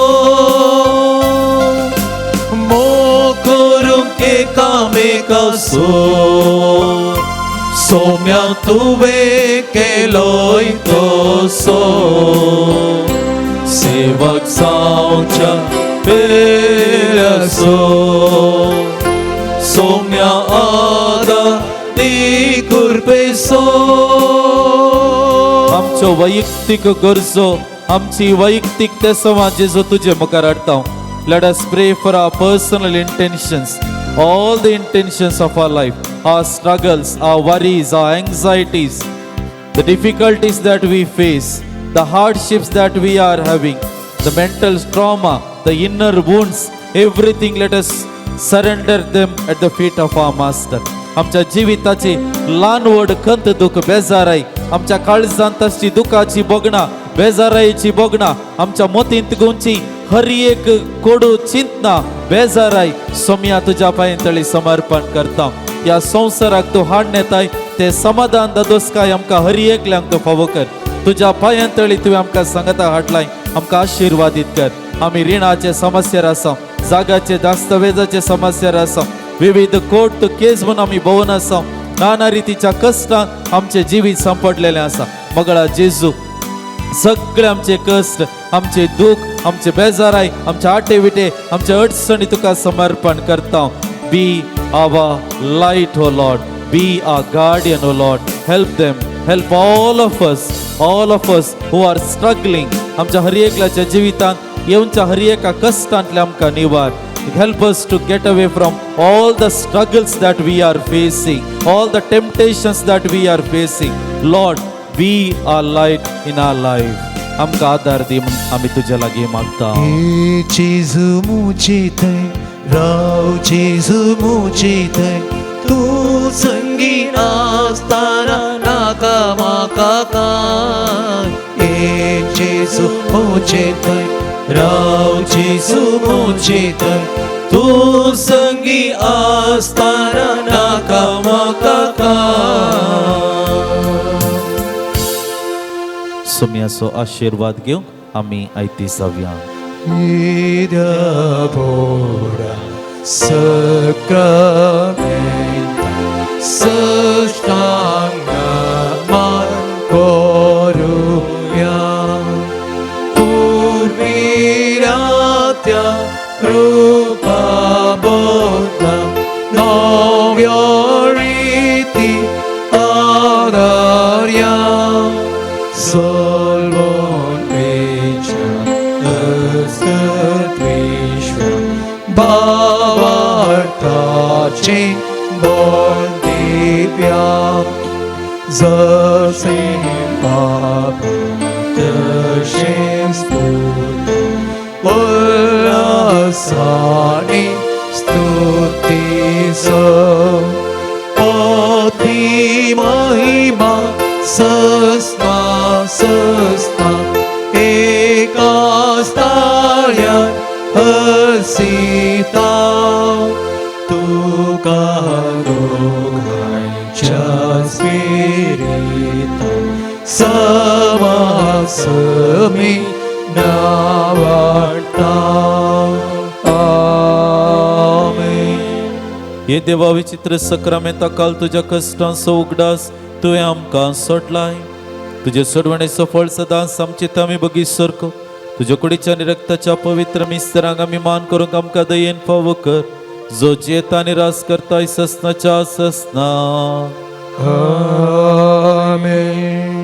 मोग करूंक एकामेकासो, सोम्या तुवें केलोय तसो, सेवक जावच्या पेल्यासो, सोम्या आदर दी कृपेसो. आमच्यो वैयक्तीक गरजो, आमची वैयक्तीक तेसवां जेजू तुजे मुखार हाडटा. Let us pray for our personal intentions, all the intentions of our life, our struggles, our worries, our anxieties, the difficulties that we face, the hardships that we are having, the mental trauma, the inner wounds, everything, let us surrender them at the feet of our Master. आमच्या जिविताची ल्हान व्हड खंत, दुःख, बेजाराय, आमच्या काळजांत आसची दुखाची भोगणां, बेजारायेची भोगणां, आमच्या मतींत गुंची हर एक कोडू चिंतना, बेजाराय, सोमया तुज्या पांयतळी समर्पण करता. ह्या संवसाराक तूं हाडून येताय ते समाधान दादोसकाय आमकां हर एकल्यांक तूं फावो कर. तुज्या पांयांतळी तुवें आमकां सांगता हाडलाय, आमकां आशिर्वादीत कर. आमी रिणाचे समस्येर आसा, जागाचे दस्तावेजाचे समस्येर आसा, विविध कोर्ट केस म्हणून आमी भोंवन आसा, नाना रितीच्या कश्टान आमचें जिवीत सांपडलेलें आसा. मोगाळा जेजू. सगळे आमचे कश्ट, आमचे दुख, आमचे बेजाराय, आमचे आटे विटे, आमचे अडचणी तुका समर्पण करता. Be our light, O Lord. Be our guardian, O Lord. Help them, help all of us, all of us who are struggling. आमच्या हर एकल्याच्या जिवितांत येवच्या हर एका कश्टांतले आमकां निवार. Help us to get away from all the struggles that we are facing, all the temptations that we are facing. Lord, be our light in our life. आमकां आदार दी म्हूण आमी तुज्या लागीं मागता. ए जेजू मुझे थंय राव, जेजू मुझे थंय, तूं संगी आसतना नाका म्हाका कांय. ए जेजू मुझे थंय राव, जेजू मुझे थंय, तूं संगी आसतना नाका म्हाका कांय. सोम्याचो आशिर्वाद घेवंक आमी आयती जावया. येद्या व्हडा सक्रामेंता साश्टांग नमन करुया, पुर्विल्या त्या रुपा बदला नव्या रिती आदारया. सलवणेच्या अस्तित्वेश्वर भावार्थाचे बळ दिव्या, जसे बाप तशेंच पूत, उल्हासाने स्तुती पती महिमा सस्ना सस्ना एकाच ताळ्यान हसिता, तुका दोगांयच्या स्पिरितान समासमी नावाडटा. आमेन. हे देवा, विचित्र सक्रामेंता काल तुज्या कश्टांचो उगडास तुवें आमकां सोडलाय. तुजे सोडवणेचो फळ सदांच आमचे आमी बगीच सारको तुज्या कुडीच्या आनी रक्ताच्या पवित्र मिस्तरांक आमी मान करूंक आमकां दयेन फावो कर, जो जियेता आनी राज करताय ससनाच्या ससना. आमेन.